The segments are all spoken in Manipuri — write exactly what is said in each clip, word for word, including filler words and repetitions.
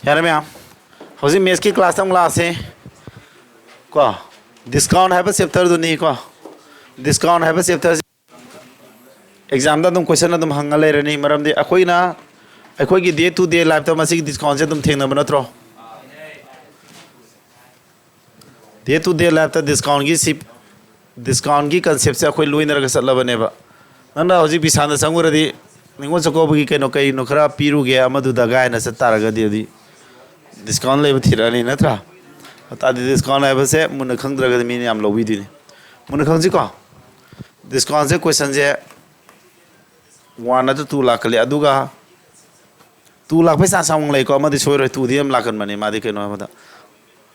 ꯌꯥꯔꯦ ꯃꯌꯥꯝ, ꯍꯧꯖꯤꯛ ꯃꯦꯠꯁꯀꯤ ꯀ꯭ꯂꯥꯁꯇ ꯑꯃꯨꯛ ꯂꯥꯛꯑꯁꯦ꯫ ꯀꯣ, ꯗꯤꯁꯀꯥꯎꯟ ꯍꯥꯏꯕ ꯆꯦꯞꯇꯔꯗꯨꯅꯤ꯫ ꯀꯣ, ꯗꯤꯁꯀꯥꯎꯟ ꯍꯥꯏꯕ ꯆꯦꯞꯇꯔꯁꯦ ꯑꯦꯛꯖꯥꯝꯗ ꯑꯗꯨꯝ ꯀꯣꯏꯁꯟ ꯑꯗꯨꯝ ꯍꯪꯉ ꯂꯩꯔꯅꯤ꯫ ꯃꯔꯝꯗꯤ ꯑꯩꯈꯣꯏꯅ ꯑꯩꯈꯣꯏꯒꯤ ꯗꯦ ꯇꯨ ꯗꯦ ꯂꯥꯏꯐꯇ ꯃꯁꯤꯒꯤ ꯗꯤꯁꯀꯥꯎꯟꯁꯦ ꯑꯗꯨꯝ ꯊꯦꯡꯅꯕ ꯅꯠꯇ꯭ꯔꯣ? ꯗꯦ ꯇꯨ ꯗꯦ ꯂꯥꯏꯐꯇ ꯗꯤꯁꯀꯥꯎꯟꯒꯤ ꯁꯤ, ꯗꯤꯁꯀꯥꯎꯟꯒꯤ ꯀꯟꯁꯦꯞꯁꯦ ꯑꯩꯈꯣꯏ ꯂꯣꯏꯅꯔꯒ ꯆꯠꯂꯕꯅꯦꯕ꯫ ꯅꯪꯅ ꯍꯧꯖꯤꯛ ꯕꯤꯁꯥꯟꯗ ꯆꯪꯉꯨꯔꯗꯤ, "ꯅꯤꯉꯣꯜ ꯆꯥꯛꯀꯧꯕꯒꯤ ꯀꯩꯅꯣ ꯀꯩꯅꯣ ꯈꯔ ꯄꯤꯔꯨꯒꯦ ꯑꯃꯗꯨꯗ" ꯀꯥꯏꯅ ꯆꯠ ꯇꯥꯔꯒꯗꯤ, ꯑꯗꯨꯗꯤ ꯗꯤꯁꯀꯥꯎꯟ ꯂꯩꯕ ꯊꯤꯔꯛꯑꯅꯤ, ꯅꯠꯇ꯭ꯔꯥ? ꯑꯗꯨꯗꯤ ꯗꯤꯁꯀꯥꯎꯟ ꯍꯥꯏꯕꯁꯦ ꯃꯨꯟꯅ ꯈꯪꯗ꯭ꯔꯒꯗꯤ ꯃꯤꯅ ꯌꯥꯝ ꯂꯧꯕꯤꯗꯣꯏꯅꯤ꯫ ꯃꯨꯟꯅ ꯈꯪꯁꯤꯀꯣ꯫ ꯗꯤꯁꯀꯥꯎꯟꯁꯦ ꯀꯣꯏꯁꯟꯁꯦ ꯋꯥꯟ ꯅꯠꯇ꯭ꯔ ꯇꯨ ꯂꯥꯛꯀꯜꯂꯤ꯫ ꯑꯗꯨꯒ ꯇꯨ ꯂꯥꯛꯄꯩ ꯆꯥꯟꯁ ꯑꯃꯨꯛ ꯂꯩꯀꯣ꯫ ꯑꯃꯗꯤ ꯁꯣꯏꯔꯣꯏ, ꯇꯨꯗꯤ ꯌꯥꯝ ꯂꯥꯛꯀꯟꯕꯅꯦ꯫ ꯃꯥꯗꯤ ꯀꯩꯅꯣ ꯍꯥꯏꯕꯗ,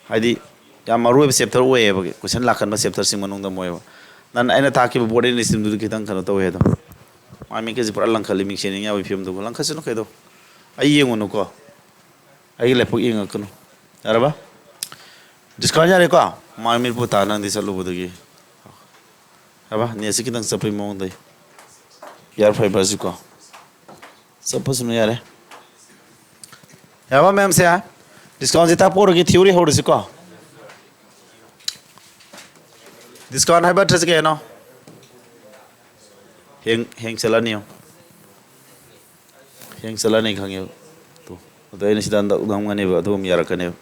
ꯍꯥꯏꯗꯤ, ꯌꯥꯝ ꯃꯔꯨ ꯑꯣꯏꯕ ꯆꯦꯞꯇꯔ ꯑꯣꯏꯌꯦꯕ, ꯀꯣꯏꯁꯟ ꯂꯥꯛꯀꯟꯕ ꯆꯦꯞꯇꯔꯁꯤꯡ ꯃꯅꯨꯡꯗ ꯑꯃ ꯑꯣꯏꯌꯦꯕ꯫ ꯅꯪ ꯑꯩꯅ ꯇꯥꯛꯈꯤꯕ ꯕꯣꯔꯗꯤꯡ ꯂꯤꯁꯤꯡꯗꯨꯗꯤ ꯈꯤꯇꯪ ꯀꯩꯅꯣ ꯇꯧꯋꯦ ꯑꯗꯣ꯫ ꯃꯥ ꯃꯤꯠꯀꯁꯦ ꯄꯨꯔꯥ ꯂꯪꯈꯠꯂꯤ, ꯃꯤꯡꯁꯦꯟ ꯌꯦꯡ ꯌꯥꯕꯒꯤ ꯐꯤꯕꯝꯗꯨꯕꯨ꯫ ꯂꯪꯈꯠꯁꯅꯨ ꯀꯩꯗꯧ? ꯑꯩ ꯌꯦꯡꯉꯨꯅꯨꯀꯣ꯫ ꯑꯩꯒꯤ ꯂꯥꯏꯕꯛ ꯌꯦꯡꯉꯛꯀꯅꯨ꯫ ꯌꯥꯔꯕ? ꯗꯤꯁꯀꯥꯎꯟ ꯌꯥꯔꯦꯀꯣ? ꯃꯥ ꯃꯤꯠꯄꯨ ꯇꯥ ꯅꯪꯗꯤ ꯆꯠꯂꯨꯕꯗꯒꯤ꯫ ꯌꯥꯔꯕ? ꯅꯦꯠꯁꯤ ꯈꯤꯇꯪ ꯆꯞꯄꯩ ꯃꯑꯣꯡꯗ꯫ ꯏꯌꯥꯔ ꯐꯥꯏꯕꯔꯁꯤꯀꯣ꯫ ꯆꯠꯄꯁꯨꯅ ꯌꯥꯔꯦ꯫ ꯌꯥꯔꯕ ꯃꯌꯥꯝꯁꯦ? ꯗꯤꯁꯀꯥꯎꯟꯁꯦ ꯇꯥꯛꯄ ꯍꯧꯔꯒꯦ, ꯊꯤꯑꯣꯔꯤ ꯍꯧꯔꯁꯤꯀꯣ꯫ ꯗꯤꯁꯀꯥꯎꯟ ꯍꯥꯏꯕ ꯅꯠꯇ꯭ꯔꯁꯦ ꯀꯩꯅꯣ? ꯍꯦꯡ, ꯍꯦꯡ ꯆꯠꯂꯅꯤ ꯌꯦꯡꯉꯣ꯫ ꯍꯦꯡ ꯆꯠꯂꯅꯤ ꯈꯪꯉꯦꯕ꯫ ꯇꯨ꯫ ꯑꯗꯣ ꯑꯩꯅ ꯁꯤꯗ ꯍꯟꯗꯛ ꯅꯝꯒꯅꯦꯕ, ꯑꯗꯨꯒ ꯑꯃꯨꯛ ꯌꯥꯔꯛꯀꯅꯦꯕ꯫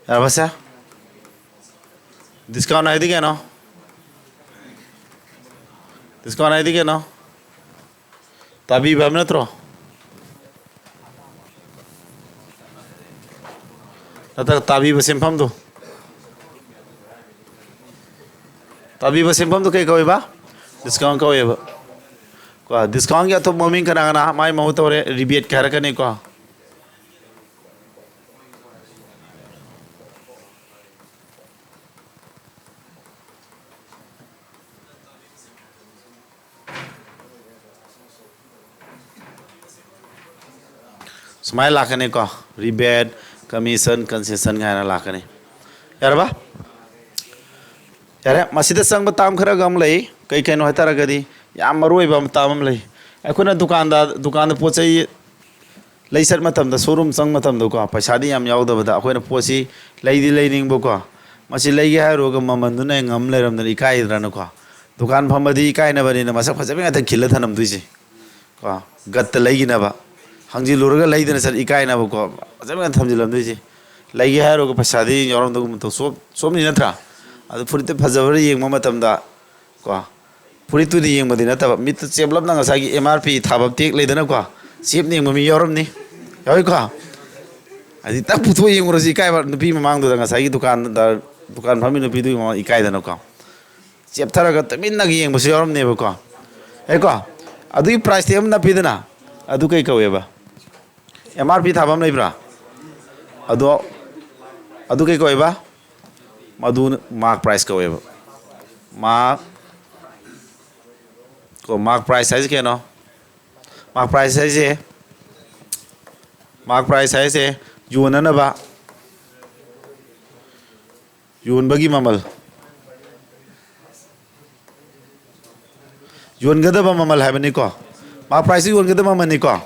ꯌꯥꯔꯕꯁꯦ? ꯗꯤꯁꯀꯥꯎꯟ ꯍꯥꯏꯗꯤ ꯀꯩꯅꯣ? ꯗꯤꯁꯀꯥꯎꯟ ꯍꯥꯏꯗꯤ ꯀꯩꯅꯣ? ꯇꯥꯕꯤꯕ ꯍꯥꯏꯕ ꯅꯠꯇ꯭ꯔꯣ? ꯅꯠꯇ꯭ꯔꯒ ꯇꯥꯕꯤꯕ ꯁꯦꯟꯐꯝꯗꯣ? ꯇꯥꯕꯤꯕ ꯁꯦꯟꯐꯝꯗꯣ ꯀꯩ ꯀꯧꯋꯦꯕ? ꯗꯤꯁꯀꯥꯎꯟ ꯀꯧꯋꯦꯕ꯫ ꯀꯣ, ꯗꯤꯁꯀꯥꯎꯟꯒꯤ ꯑꯇꯣꯞꯄ ꯃꯃꯤꯡ ꯀꯅꯥ ꯀꯅꯥ ꯃꯥꯏ ꯃꯍꯨꯠ ꯇꯧꯔꯦ? ꯔꯤꯕꯦꯠꯀ ꯍꯥꯏꯔꯛꯀꯅꯤꯀꯣ꯫ ꯁꯨꯃꯥꯏꯅ ꯂꯥꯛꯀꯅꯤꯀꯣ, ꯔꯤꯕꯦꯠ, ꯀꯃꯤꯁꯟ, ꯀꯟꯁꯦꯁꯟ ꯀꯥꯏꯅ ꯂꯥꯛꯀꯅꯤ꯫ ꯌꯥꯔꯕ? ꯌꯥꯔꯦ, ꯃꯁꯤꯗ ꯆꯪꯕ ꯇꯥꯝ ꯈꯔꯒ ꯑꯃ ꯂꯩ꯫ ꯀꯩ ꯀꯩꯅꯣ ꯍꯥꯏꯇꯥꯔꯒꯗꯤ, ꯌꯥꯝ ꯃꯔꯨ ꯑꯣꯏꯕ ꯑꯃ ꯇꯥꯝ ꯑꯃ ꯂꯩ꯫ ꯑꯩꯈꯣꯏꯅ ꯗꯨꯀꯥꯟꯗ, ꯗꯨꯀꯥꯟꯗ ꯄꯣꯠ ꯆꯩ ꯂꯩ ꯆꯠ ꯃꯇꯝꯗ, ꯁꯣꯔꯨꯝ ꯆꯪ ꯃꯇꯝꯗꯀꯣ, ꯄꯩꯁꯥꯗꯤ ꯌꯥꯝ ꯌꯥꯎꯗꯕꯗ ꯑꯩꯈꯣꯏꯅ ꯄꯣꯠꯁꯤ ꯂꯩꯗꯤ ꯂꯩꯅꯤꯡꯕꯀꯣ, ꯃꯁꯤ ꯂꯩꯒꯦ ꯍꯥꯏꯔꯨꯔꯒ ꯃꯃꯟꯗꯨꯅ ꯉꯝ ꯂꯩꯔꯝꯗꯅ ꯏꯀꯥꯏꯗ꯭ꯔꯅꯀꯣ꯫ ꯗꯨꯀꯥꯟ ꯐꯝꯕꯗꯤ ꯏꯀꯥꯏꯅꯕꯅꯤꯅ ꯃꯁꯛ ꯐꯖꯕ ꯉꯥꯛꯇ ꯈꯤꯜꯂ ꯊꯅꯝꯗꯣꯏꯁꯦ꯫ ꯀꯣ, ꯒꯠꯇ ꯂꯩꯈꯤꯅꯕ, ꯍꯪꯖꯤꯜꯂꯨꯔꯒ ꯂꯩꯗꯅ ꯆꯠ ꯏꯀꯥꯏꯅꯕꯀꯣ, ꯐꯖꯅ ꯊꯝꯖꯤꯜꯂꯝꯗꯣꯏꯁꯦ꯫ ꯂꯩꯒꯦ ꯍꯥꯏꯔꯨꯔꯒ ꯄꯩꯁꯥꯗꯤ ꯌꯥꯎꯔꯝꯗꯒꯨꯝ ꯇꯧ, ꯆꯣꯞ-, ꯆꯣꯞꯅꯤ ꯅꯠꯇ꯭ꯔꯥ? ꯑꯗꯨ ꯐꯨꯔꯤꯠꯇ ꯐꯖꯕ꯭ꯔꯥ ꯌꯦꯡꯕ ꯃꯇꯝꯗ, ꯀꯣ, ꯐꯨꯔꯤꯠꯇꯨꯗꯤ ꯌꯦꯡꯕꯗꯤ ꯅꯠꯇꯕ, ꯃꯤꯠꯇ ꯆꯦꯞꯂꯞꯅ ꯉꯁꯥꯏꯒꯤ M R P ꯊꯥꯕ ꯇꯦꯛ ꯂꯩꯗꯅꯀꯣ, ꯆꯦꯞ ꯌꯦꯡꯕ ꯃꯤ ꯌꯥꯎꯔꯝꯅꯤ, ꯌꯥꯎꯏꯀꯣ? ꯍꯥꯏꯗꯤ ꯇꯛ ꯄꯨꯊꯣꯛ ꯌꯦꯡꯉꯨꯔꯁꯤ ꯏꯀꯥꯏꯕ, ꯅꯨꯄꯤ ꯃꯃꯥꯡꯗꯨꯗ, ꯉꯁꯥꯏꯒꯤ ꯗꯨꯀꯥꯟꯗ, ꯗꯨꯀꯥꯟ ꯐꯝꯃꯤ ꯅꯨꯄꯤꯗꯨꯒꯤ ꯃꯃꯥꯡ ꯏꯀꯥꯏꯗꯅꯀꯣ꯫ ꯆꯦꯞꯊꯔꯒ ꯇꯨꯃꯤꯟꯅꯒ ꯌꯦꯡꯕꯁꯨ ꯌꯥꯎꯔꯝꯅꯦꯕꯀꯣ꯫ ꯑꯩꯀꯣ, ꯑꯗꯨꯒꯤ price tag ꯑꯃ ꯅꯞꯄꯤꯗꯅ, ꯑꯗꯨ ꯀꯩ ꯀꯧꯋꯦꯕ? M R P ꯊꯥꯕ ꯑꯃ ꯂꯩꯕ꯭ꯔꯥ? ꯑꯗꯣ, ꯑꯗꯨ ꯀꯩ ꯀꯧꯋꯦꯕ? ꯃꯗꯨ mark price ꯀꯧꯋꯦꯕ꯫ Mark, ꯀꯣ, mark price ꯍꯥꯏꯁꯦ ꯀꯩꯅꯣ? Mark price ꯍꯥꯏꯁꯦ, mark price ꯍꯥꯏꯁꯦ ꯌꯣꯟꯅꯅꯕ, ꯌꯣꯟꯕꯒꯤ ꯃꯃꯜ, ꯌꯣꯟꯒꯗꯕ ꯃꯃꯜ ꯍꯥꯏꯕꯅꯤꯀꯣ꯫ Mark price ꯁꯤ ꯌꯣꯟꯒꯗꯕ ꯃꯃꯜꯅꯤꯀꯣ꯫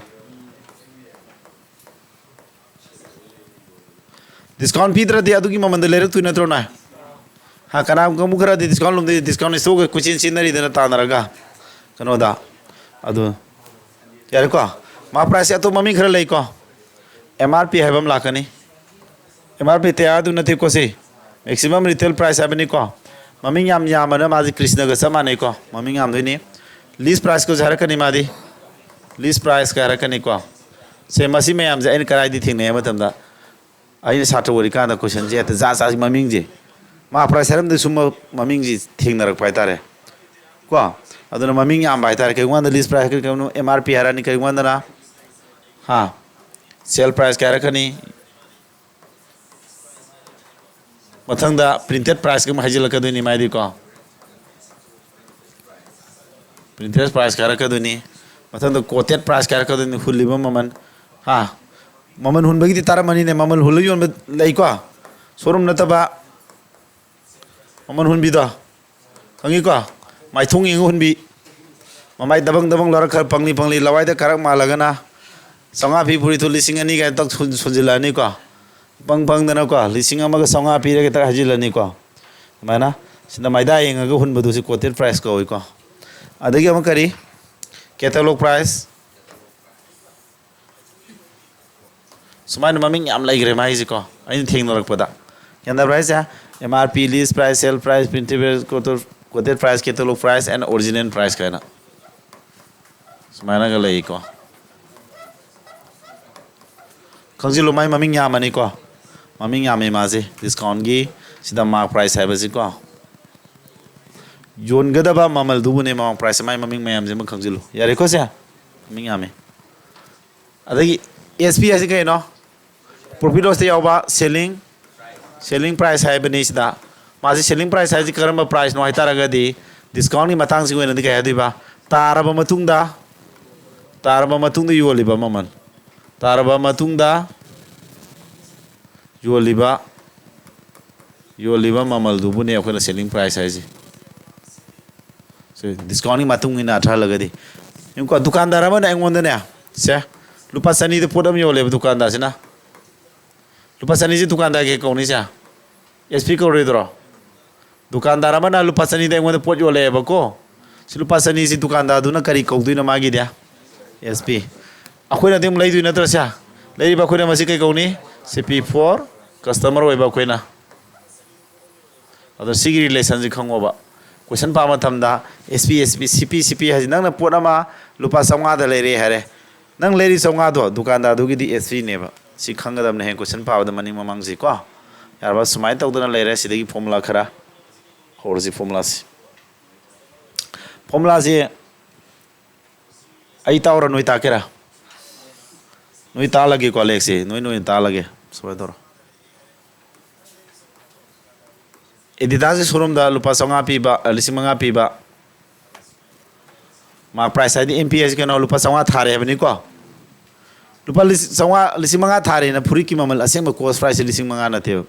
Discount ꯄꯤꯗ꯭ꯔꯗꯤ ꯑꯗꯨꯒꯤ ꯃꯃꯜꯗ ꯂꯩꯔꯛꯇꯣꯏ ꯅꯠꯇ꯭ꯔꯣ ꯅꯣꯏ? ꯍꯥ, ꯀꯅꯥꯒꯨꯝꯕ ꯈꯔꯗꯤ discount ꯂꯨꯝꯗꯤ discount ꯏꯁꯇꯣꯛꯀ ꯀꯣꯏꯆꯦꯟ ꯆꯦꯟꯅꯔꯤꯗꯅ ꯇꯥꯟꯅꯔꯒ ꯀꯩꯅꯣꯗ꯫ ꯑꯗꯨ ꯌꯥꯔꯦꯀꯣ꯫ Mark price ꯁꯦ ꯑꯇꯣꯞꯄ ꯃꯃꯤꯡ ꯈꯔ ꯂꯩꯀꯣ꯫ M R P ꯍꯥꯏꯕ ꯑꯃ ꯂꯥꯛꯀꯅꯤ꯫ M R P ꯇꯌꯥꯔꯗꯨ ꯅꯠꯇꯦꯀꯣ ꯁꯤ꯫ Maximum retail price ꯍꯥꯏꯕꯅꯤꯀꯣ꯫ ꯃꯃꯤꯡ ꯌꯥꯝ ꯌꯥꯝꯕꯅ ꯃꯥꯁꯤ ꯀ꯭ꯔꯤꯁꯅꯒ ꯆꯞ ꯃꯥꯟꯅꯩꯀꯣ꯫ ꯃꯃꯤꯡ ꯌꯥꯝꯗꯣꯏꯅꯤ꯫ List price ꯀꯁꯨ ꯍꯥꯏꯔꯛꯀꯅꯤ ꯃꯥꯗꯤ꯫ List price ꯀ ꯍꯥꯏꯔꯛꯀꯅꯤꯀꯣ꯫ ꯁꯦ, ꯃꯁꯤ ꯃꯌꯥꯝꯁꯦ ꯑꯩꯅ ꯀꯗꯥꯏꯗ ꯊꯦꯡꯅꯩ ꯍꯥꯏꯕ ꯃꯇꯝꯗ, ꯑꯩꯅ ꯁꯥꯇ꯭ꯔ ꯑꯣꯏꯔꯤꯀꯥꯟꯗ question ꯁꯦ ꯍꯦꯛꯇ ꯖꯥꯠ ꯖꯥꯠ ꯃꯃꯤꯡꯁꯦ꯫ Mark price ꯍꯥꯏꯔꯝꯗ ꯁꯨꯝ ꯃꯃꯤꯡꯁꯤ ꯊꯦꯡꯅꯔꯛꯄ ꯍꯥꯏꯇꯥꯔꯦ꯫ ꯀꯣ? ꯑꯗꯨꯅ ꯃꯃꯤꯡ ꯌꯥꯝꯕ ꯍꯥꯏꯇꯥꯔꯦ꯫ ꯀꯩꯒꯨꯝꯕ ꯀꯥꯟꯗ list price ꯍꯥꯏꯔꯛꯀꯅꯤ, ꯀꯩꯒꯨꯝꯕ M R P ꯍꯥꯏꯔꯛꯑꯅꯤ, ꯀꯩꯒꯨꯝꯕ ꯀꯥꯟꯗꯅ, ꯍꯥ? Sale price ꯀꯌꯥ ꯍꯥꯏꯔꯛꯀꯅꯤ? ꯃꯊꯪꯗ printed price ꯀ ꯑꯃꯨꯛ ꯍꯥꯏꯖꯤꯜꯂꯛꯀꯗꯣꯏꯅꯤ ꯃꯥꯏꯗꯤꯀꯣ꯫ Printed price ꯀ ꯍꯥꯏꯔꯛꯀꯗꯣꯏꯅꯤ꯫ ꯃꯊꯪꯗ quoted price ꯀ ꯍꯥꯏꯔꯛꯀꯗꯣꯏꯅꯤ, ꯍꯨꯜꯂꯤꯕ ꯃꯃꯜ꯫ ꯍꯥ? ꯃꯃꯜ ꯍꯨꯟꯕꯒꯤꯗꯤ ꯇꯥꯔꯝꯃꯅꯤꯅꯦ, ꯃꯃꯜ ꯍꯨꯜꯂ ꯌꯣꯟꯕ ꯂꯩꯀꯣ? Showroom ꯅꯠꯇꯕ꯫ ꯃꯃꯜ ꯍꯨꯟꯕꯤꯗꯣ ꯈꯪꯉꯤꯀꯣ? ꯃꯥꯏꯊꯣꯡ ꯌꯦꯡꯉ ꯍꯨꯟꯕꯤ꯫ ꯃꯃꯥꯏ ꯗꯕꯪ ꯗꯕꯪ ꯂꯧꯔ ꯈꯔ ꯄꯪꯂꯤ ꯄꯪꯂꯤ, ꯂꯋꯥꯏꯗ ꯀꯥꯔꯛ ꯃꯥꯜꯂꯒꯅ ꯆꯥꯝꯃꯉꯥ ꯄꯤ ꯐꯨꯔꯤꯠꯇꯨ ꯂꯤꯁꯤꯡ ꯑꯅꯤ ꯀꯥꯏꯅ ꯇꯛ ꯁꯨ-, ꯁꯨꯖꯤꯜꯂꯛꯑꯅꯤꯀꯣ꯫ ꯄꯪ ꯄꯪꯗꯅꯀꯣ, ꯂꯤꯁꯤꯡ ꯑꯃꯒ ꯆꯥꯝꯃꯉꯥ ꯄꯤꯔꯒꯦ ꯇꯛ ꯍꯥꯏꯖꯤꯜꯂꯅꯤꯀꯣ꯫ ꯑꯗꯨꯃꯥꯏꯅ ꯁꯤꯗ ꯃꯥꯏꯗꯥ ꯌꯦꯡꯉꯒ ꯍꯨꯟꯕꯗꯨ ꯁꯤ quoted price ꯀꯧꯏꯀꯣ꯫ ꯑꯗꯒꯤ ꯑꯃꯨꯛ ꯀꯔꯤ? Catalog price꯫ ꯁꯨꯃꯥꯏꯅ ꯃꯃꯤꯡ ꯌꯥꯝ ꯂꯩꯈ꯭ꯔꯦ ꯃꯥꯒꯤꯁꯤꯀꯣ, ꯑꯩꯅ ꯊꯦꯡꯅꯔꯛꯄꯗ꯫ Catalog price say M R P, list price, sale price, printed price, quoted, quoted price, catalog price and original price ꯀꯥꯏꯅ ꯁꯨꯃꯥꯏꯅꯒ ꯂꯩꯀꯣ꯫ ꯈꯪꯖꯤꯜꯂꯨ, ꯃꯥꯏ ꯃꯃꯤꯡ ꯌꯥꯝꯃꯅꯤꯀꯣ꯫ ꯃꯃꯤꯡ ꯌꯥꯝꯃꯤ ꯃꯥꯁꯦ꯫ Discount ꯀꯤ ꯁꯤꯗ mark price ꯍꯥꯏꯕꯁꯤꯀꯣ꯫ ꯌꯣꯟꯒꯗꯕ ꯃꯃꯜꯗꯨꯕꯨꯅꯦ mark price, ꯃꯥꯏ ꯃꯃꯤꯡ ꯃꯌꯥꯝꯁꯤꯃ ꯈꯪꯖꯤꯜꯂꯨ꯫ ꯌꯥꯔꯦꯀꯣ ꯁꯦ? ꯃꯃꯤꯡ ꯌꯥꯝꯃꯤ꯫ ꯑꯗꯒꯤ S P ꯍꯥꯏꯁꯤ ꯀꯩꯅꯣ? Profit loss ꯇ ꯌꯥꯎꯕ selling, selling price ꯍꯥꯏꯕꯅꯤ ꯁꯤꯗ꯫ ꯃꯥꯁꯤ selling price ꯍꯥꯏꯁꯤ ꯀꯔꯝꯕ price ꯅꯣ ꯍꯥꯏꯇꯥꯔꯒꯗꯤ, discount ꯀꯤ ꯃꯇꯥꯡꯁꯤ ꯑꯣꯏꯅꯗꯤ ꯀꯩ ꯍꯥꯏꯗꯣꯏꯕ? ꯇꯥꯔꯕ ꯃꯇꯨꯡꯗ, ꯇꯥꯔꯕ ꯃꯇꯨꯡꯗ ꯌꯣꯜꯂꯤꯕ ꯃꯃꯜ꯫ ꯇꯥꯔꯕ ꯃꯇꯨꯡꯗ ꯌꯣꯜꯂꯤꯕ, ꯌꯣꯜꯂꯤꯕ ꯃꯃꯜꯗꯨꯕꯨꯅꯦ ꯑꯩꯈꯣꯏꯅ selling price ꯍꯥꯏꯁꯦ꯫ ꯁꯦ, discount ꯀꯤ ꯃꯇꯨꯡ ꯏꯟꯅ ꯊꯥꯍꯜꯂꯒꯗꯤ꯫ ꯌꯦꯡꯉꯨꯀꯣ, ꯗꯨꯀꯥꯟꯗꯥꯔ ꯑꯃꯅ ꯑꯩꯉꯣꯟꯗꯅꯦ, ꯁꯦ, ꯂꯨꯄꯥ ꯆꯅꯤꯗ ꯄꯣꯠ ꯑꯃ ꯌꯣꯜꯂꯦꯕ ꯗꯨꯀꯥꯟꯗꯥꯔꯁꯤꯅ꯫ ꯂꯨꯄꯥ ꯆꯅꯤꯁꯦ ꯗꯨꯀꯥꯟꯗꯥꯔꯒꯤ ꯀꯧꯅꯤꯁꯦ? S P ꯀꯧꯔꯣꯏꯗ꯭ꯔꯣ? ꯗꯨꯀꯥꯟꯗꯥꯔ ꯑꯃꯅ ꯂꯨꯄꯥ ꯆꯅꯤꯗ ꯑꯩꯉꯣꯟꯗ ꯄꯣꯠ ꯌꯣꯜꯂꯛꯑꯦꯕꯀꯣ꯫ ꯁꯤ ꯂꯨꯄꯥ ꯆꯅꯤꯁꯤ ꯗꯨꯀꯥꯟꯗꯥꯔꯗꯨꯅ ꯀꯔꯤ ꯀꯧꯗꯣꯏꯅꯣ ꯃꯥꯒꯤꯗꯤ? S P꯫ ꯑꯩꯈꯣꯏꯅꯗꯤ ꯑꯃꯨꯛ ꯂꯩꯗꯣꯏ ꯅꯠꯇ꯭ꯔꯣ ꯁꯦ? ꯂꯩꯔꯤꯕ ꯑꯩꯈꯣꯏꯅ ꯃꯁꯤ ꯀꯩ ꯀꯧꯅꯤ? C P for customer ꯑꯣꯏꯕ ꯑꯩꯈꯣꯏꯅ꯫ ꯑꯗꯣ ꯁꯤꯒꯤ relation ꯁꯤ ꯈꯪꯉꯣꯕ꯫ Question ꯄꯥꯕ ꯃꯇꯝꯗ S P, S P, C P, C P ꯍꯥꯏꯁꯤ ꯅꯪꯅ ꯄꯣꯠ ꯑꯃ ꯂꯨꯄꯥ ꯆꯥꯝꯃꯉꯥꯗ ꯂꯩꯔꯦ ꯍꯥꯏꯔꯦ꯫ ꯅꯪ ꯂꯩꯔꯤ ꯆꯥꯝꯃꯉꯥꯗꯣ ꯗꯨꯀꯥꯟꯗꯥꯔꯗꯨꯒꯤꯗꯤ S P ꯅꯦꯕ꯫ ꯁꯤ ꯈꯪꯒꯗꯕꯅꯦ ꯍꯌꯦꯡ question ꯄꯥꯕꯗ ꯃꯅꯤꯡ ꯃꯃꯥꯡꯁꯤ ꯀꯣ꯫ ꯌꯥꯔꯕ? ꯁꯨꯃꯥꯏꯅ ꯇꯧꯗꯅ ꯂꯩꯔꯦ꯫ ꯁꯤꯗꯒꯤ formula ꯈꯔ ꯍꯧꯔꯁꯤ, formula ꯁꯤ꯫ Formula ꯁꯤ ꯑꯩ ꯇꯥꯛꯎꯔ ꯅꯣꯏ ꯇꯥꯛꯀꯦꯔꯥ? ꯅꯣꯏ ꯇꯥꯛꯍꯜꯂꯒꯦꯀꯣ, ꯂꯦꯛꯁꯦ ꯅꯣꯏ ꯅꯣꯏ ꯇꯥꯛꯍꯜꯂꯒꯦ꯫ ꯁꯨꯃꯥꯏꯅ ꯇꯧꯔꯣ꯫ Adidas ꯁꯤ showroom ꯗ ꯂꯨꯄꯥ ꯆꯥꯝꯃꯉꯥ ꯄꯤꯕ, ꯑ, ꯂꯤꯁꯤꯡ ꯃꯉꯥ ꯄꯤꯕ mark price ꯍꯥꯏꯗꯤ M P ꯍꯥꯏꯁꯤ ꯀꯩꯅꯣ? ꯂꯨꯄꯥ ꯆꯥꯝꯃꯉꯥ ꯊꯥꯔꯦ ꯍꯥꯏꯕꯅꯤꯀꯣ꯫ ꯂꯨꯄꯥ ꯂꯤꯁꯤꯡ ꯆꯥꯝꯃꯉꯥ, ꯂꯤꯁꯤꯡ ꯃꯉꯥ ꯊꯥꯔꯦꯅ ꯐꯨꯔꯤꯠꯀꯤ ꯃꯃꯜ ꯑꯁꯦꯡꯕ cost price ꯁꯤ ꯂꯤꯁꯤꯡ ꯃꯉꯥ ꯅꯠꯇꯦꯕ꯫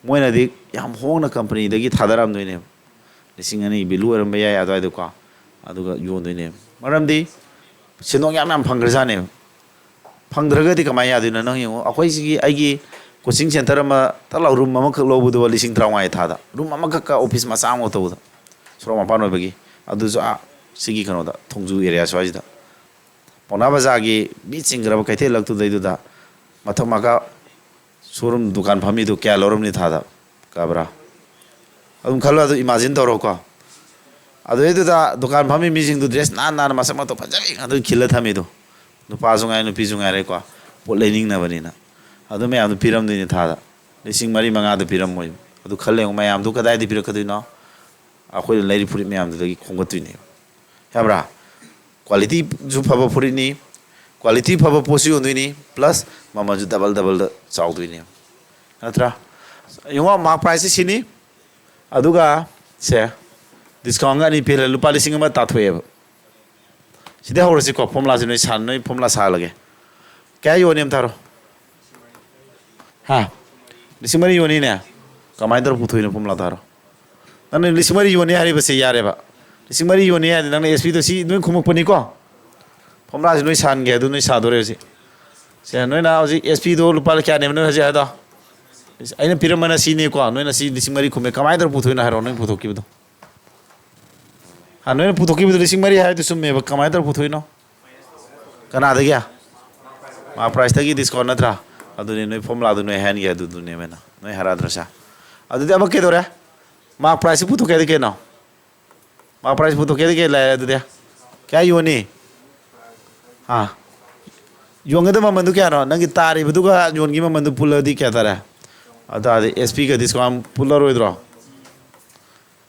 ꯃꯣꯏꯅꯗꯤ ꯌꯥꯝ ꯍꯣꯡꯅ ꯀꯝꯄꯅꯤꯗꯒꯤ ꯊꯥꯗꯔꯝꯗꯣꯏꯅꯦꯕ, ꯂꯤꯁꯤꯡ ꯑꯅꯤꯒꯤ ꯚꯦꯂꯨ ꯑꯣꯏꯔꯝꯕ ꯌꯥꯏ ꯑꯗꯨꯋꯥꯏꯗꯀꯣ, ꯑꯗꯨꯒ ꯌꯣꯟꯗꯣꯏꯅꯦꯕ꯫ ꯃꯔꯝꯗꯤ ꯁꯦꯟꯗꯣꯡ ꯌꯥꯝ ꯌꯥꯝ ꯐꯪꯈ꯭ꯔꯖꯥꯠꯅꯦꯕ꯫ ꯐꯪꯗ꯭ꯔꯒꯗꯤ ꯀꯃꯥꯏꯅ ꯌꯥꯗꯣꯏꯅꯣ? ꯅꯪ ꯌꯦꯡꯉꯣ, ꯑꯩꯈꯣꯏ ꯁꯤꯒꯤ ꯑꯩꯒꯤ ꯀꯣꯆꯤꯡ ꯁꯦꯟꯇꯔ ꯑꯃ ꯇꯛ ꯂꯥꯎ ꯔꯨꯝ ꯑꯃꯈꯛ ꯂꯧꯕꯗꯨꯕ ꯂꯤꯁꯤꯡ ꯇꯔꯥꯃꯉꯥ ꯊꯥꯗ, ꯔꯨꯝ ꯑꯃꯈꯛꯀ ꯑꯣꯐꯤꯁ ꯃꯆꯥ ꯑꯃꯈꯛ ꯇꯧꯕꯗ, ꯁꯣꯔꯣꯛ ꯃꯄꯥꯟ ꯑꯣꯏꯕꯒꯤ꯫ ꯑꯗꯨꯁꯨ ꯑꯥ ꯁꯤꯒꯤ ꯀꯩꯅꯣꯗ, ꯊꯣꯡꯖꯨ ꯑꯦꯔꯤꯌꯥ ꯁ꯭ꯋꯥꯏꯁꯤꯗ, ꯄꯥꯎꯅꯥ ꯕꯖꯥꯔꯒꯤ ꯃꯤ ꯆꯤꯟꯈ꯭ꯔꯕ ꯀꯩꯊꯦꯜ ꯂꯛꯇꯨꯗꯩꯗꯨꯗ ꯃꯊꯛ ꯃꯈꯥ ꯁꯣꯔꯨꯝ ꯗꯨꯀꯥꯟ ꯐꯝꯃꯤꯗꯨ ꯀꯌꯥ ꯂꯧꯔꯝꯅꯤ ꯊꯥꯗ? ꯀꯥꯕ꯭ꯔꯥ? ꯑꯗꯨꯝ ꯈꯜꯂꯣ, ꯑꯗꯨ ꯏꯃꯥꯖꯤꯟ ꯇꯧꯔꯣꯀꯣ꯫ ꯑꯗꯨꯗꯩꯗꯨꯗ ꯗꯨꯀꯥꯟ ꯐꯝꯃꯤ ꯃꯤꯁꯤꯡꯗꯨ ꯗ꯭ꯔꯦꯁ ꯅꯥꯟ ꯅꯥꯟꯅ ꯃꯁꯛ ꯃꯇꯧ ꯐꯖꯕꯤ ꯉꯥꯛꯇ ꯈꯤꯜꯂ ꯊꯝꯃꯤꯗꯣ, ꯅꯨꯄꯥꯁꯨ ꯉꯥꯏꯔꯦ ꯅꯨꯄꯤꯁꯨ ꯉꯥꯏꯔꯦꯀꯣ, ꯄꯣꯠ ꯂꯩꯅꯤꯡꯅꯕꯅꯤꯅ꯫ ꯑꯗꯨ ꯃꯌꯥꯝꯗꯨ ꯄꯤꯔꯝꯗꯣꯏꯅꯤ ꯊꯥꯗ, ꯂꯤꯁꯤꯡ ꯃꯔꯤ ꯃꯉꯥꯗ ꯄꯤꯔꯝꯃꯣꯏꯕ꯫ ꯑꯗꯨ ꯈꯜꯂ ꯌꯦꯡꯉꯨ, ꯃꯌꯥꯝꯗꯨ ꯀꯗꯥꯏꯗ ꯄꯤꯔꯛꯀꯗꯣꯏꯅꯣ? ꯑꯩꯈꯣꯏꯅ ꯂꯩꯔꯤ ꯐꯨꯔꯤꯠ ꯃꯌꯥꯝꯗꯨꯗꯒꯤ ꯈꯣꯝꯒꯠꯇꯣꯏꯅꯦꯕ꯫ ꯌꯥꯕ꯭ꯔꯥ? ꯀ꯭ꯋꯥꯂꯤꯇꯤꯁꯨ ꯐꯕ ꯐꯨꯔꯤꯠꯅꯤ, ꯀ꯭ꯋꯥꯂꯤꯇꯤ ꯐꯕ ꯄꯣꯠꯁꯨ ꯌꯣꯟꯗꯣꯏꯅꯤ, ꯄ꯭ꯂꯁ ꯃꯃꯜꯁꯨ ꯗꯕꯜ ꯗꯕꯜꯗ ꯆꯥꯎꯗꯣꯏꯅꯦꯕ, ꯅꯠꯇ꯭ꯔꯥ? ꯌꯦꯡꯉꯣ, ꯃꯥꯔꯛ ꯄ꯭ꯔꯥꯏꯁꯁꯦ ꯁꯤꯅꯤ, ꯑꯗꯨꯒ ꯁꯦ, ꯗꯤꯁꯀꯥꯎꯟꯒ ꯑꯅꯤ ꯄꯤꯔꯦ, ꯂꯨꯄꯥ ꯂꯤꯁꯤꯡ ꯑꯃ ꯇꯥꯊꯣꯛꯑꯦꯕ꯫ ꯁꯤꯗꯩ ꯍꯧꯔꯁꯤꯀꯣ, ꯐꯣꯝꯂꯥꯁꯦ ꯅꯣꯏ ꯁꯥ-, ꯅꯣꯏ ꯐꯣꯝꯂꯥ ꯁꯥꯍꯜꯂꯒꯦ꯫ ꯀꯌꯥ ꯌꯣꯟꯅꯤ ꯑꯝꯇ ꯍꯥꯏꯔꯣ? ꯍꯥ? ꯂꯤꯁꯤꯡ ꯃꯔꯤ ꯌꯣꯟꯅꯤꯅꯦ? ꯀꯃꯥꯏꯅ ꯇꯧꯔ ꯄꯨꯊꯣꯛꯏꯅꯣ ꯐꯣꯝꯂꯥꯗꯣ ꯍꯥꯏꯔꯣ? ꯅꯪꯅ ꯂꯤꯁꯤꯡ ꯃꯔꯤ ꯌꯣꯟꯅꯤ ꯍꯥꯏꯔꯤꯕꯁꯦ ꯌꯥꯔꯦꯕ꯫ ꯂꯤꯁꯤꯡ ꯃꯔꯤ ꯌꯣꯟꯅꯤ ꯍꯥꯏꯔꯗꯤ ꯅꯪꯅ ꯑꯦꯁ ꯄꯤꯗꯣ ꯁꯤ ꯅꯣꯏ ꯈꯨꯝꯃꯛꯄꯅꯤꯀꯣ꯫ ꯐꯣꯝꯂꯥꯁꯤ ꯅꯣꯏ ꯁꯥꯍꯟꯒꯦ, ꯑꯗꯨ ꯅꯣꯏ ꯁꯥꯗꯣꯔꯦ ꯍꯧꯖꯤꯛ꯫ ꯁꯦ, ꯅꯣꯏꯅ ꯍꯧꯖꯤꯛ ꯑꯦꯁ ꯄꯤꯗꯣ ꯂꯨꯄꯥ ꯀꯌꯥꯅꯦꯕ ꯅꯣꯏ ꯍꯧꯖꯤꯛ ꯍꯥꯏꯗꯣ? ꯑꯩꯅ ꯄꯤꯔꯝꯕꯅ ꯁꯤꯅꯤꯀꯣ, ꯅꯣꯏꯅ ꯁꯤ ꯂꯤꯁꯤꯡ ꯃꯔꯤ ꯈꯨꯝꯃꯦ꯫ ꯀꯃꯥꯏꯅ ꯇꯧꯔ ꯄꯨꯊꯣꯛꯏꯅꯣ ꯍꯥꯏꯔꯣ, ꯅꯣꯏ ꯄꯨꯊꯣꯛꯈꯤꯕꯗꯣ? ꯍꯥ, ꯅꯣꯏꯅ ꯄꯨꯊꯣꯛꯈꯤꯕꯗꯣ ꯂꯤꯁꯤꯡ ꯃꯔꯤ ꯍꯥꯏꯗꯣ ꯆꯨꯝꯃꯦꯕ꯫ ꯀꯃꯥꯏꯅ ꯇꯧꯔ ꯄꯨꯊꯣꯛꯏꯅꯣ? ꯀꯅꯥꯗꯒꯤ? ꯃꯥꯔꯛ ꯄ꯭ꯔꯥꯏꯁꯇꯒꯤ ꯗꯤꯁꯀꯥꯎꯟ ꯅꯠꯇ꯭ꯔꯥ? ꯑꯗꯨꯅꯤ ꯅꯣꯏ ꯐꯣꯝꯂꯥꯗꯨ ꯅꯣꯏ ꯍꯥꯏꯍꯟꯒꯦ, ꯑꯗꯨꯗꯨꯅꯦꯕ ꯑꯩꯅ꯫ ꯅꯣꯏ ꯍꯥꯏꯔꯛꯑꯗ꯭ꯔꯥ ꯁꯦ? ꯑꯗꯨꯗꯤ ꯑꯃ ꯀꯩꯗꯧꯔꯦ? ꯃꯥꯔꯛ ꯄ꯭ꯔꯥꯏꯁꯁꯤ ꯄꯨꯊꯣꯛꯀꯦ ꯍꯥꯏꯗꯤ ꯀꯩꯅꯣ? ꯃꯥꯔꯛ ꯄ꯭ꯔꯥꯏꯁ ꯄꯨꯊꯣꯛꯀꯦ ꯍꯥꯏꯗꯤ ꯀꯩ ꯂꯩꯔꯦ ꯑꯗꯨꯗꯤ? ꯀꯌꯥ ꯌꯣꯟꯅꯤ? ꯑꯥ꯫ ꯌꯣꯟꯒꯗꯕ ꯃꯃꯜꯗꯨ ꯀꯌꯥꯅꯣ? ꯅꯪꯒꯤ ꯇꯥꯔꯤꯕꯗꯨꯒ ꯌꯣꯟꯈꯤꯕ ꯃꯃꯜꯗꯨ ꯄꯨꯜꯂꯗꯤ ꯀꯌꯥ ꯇꯥꯔꯦ? ꯑꯗꯨ ꯇꯥꯔꯗꯤ ꯑꯦꯁ ꯄꯤꯒ ꯗꯤꯁꯀꯥꯎꯟ ꯄꯨꯜꯂꯔꯣꯏꯗ꯭ꯔꯣ?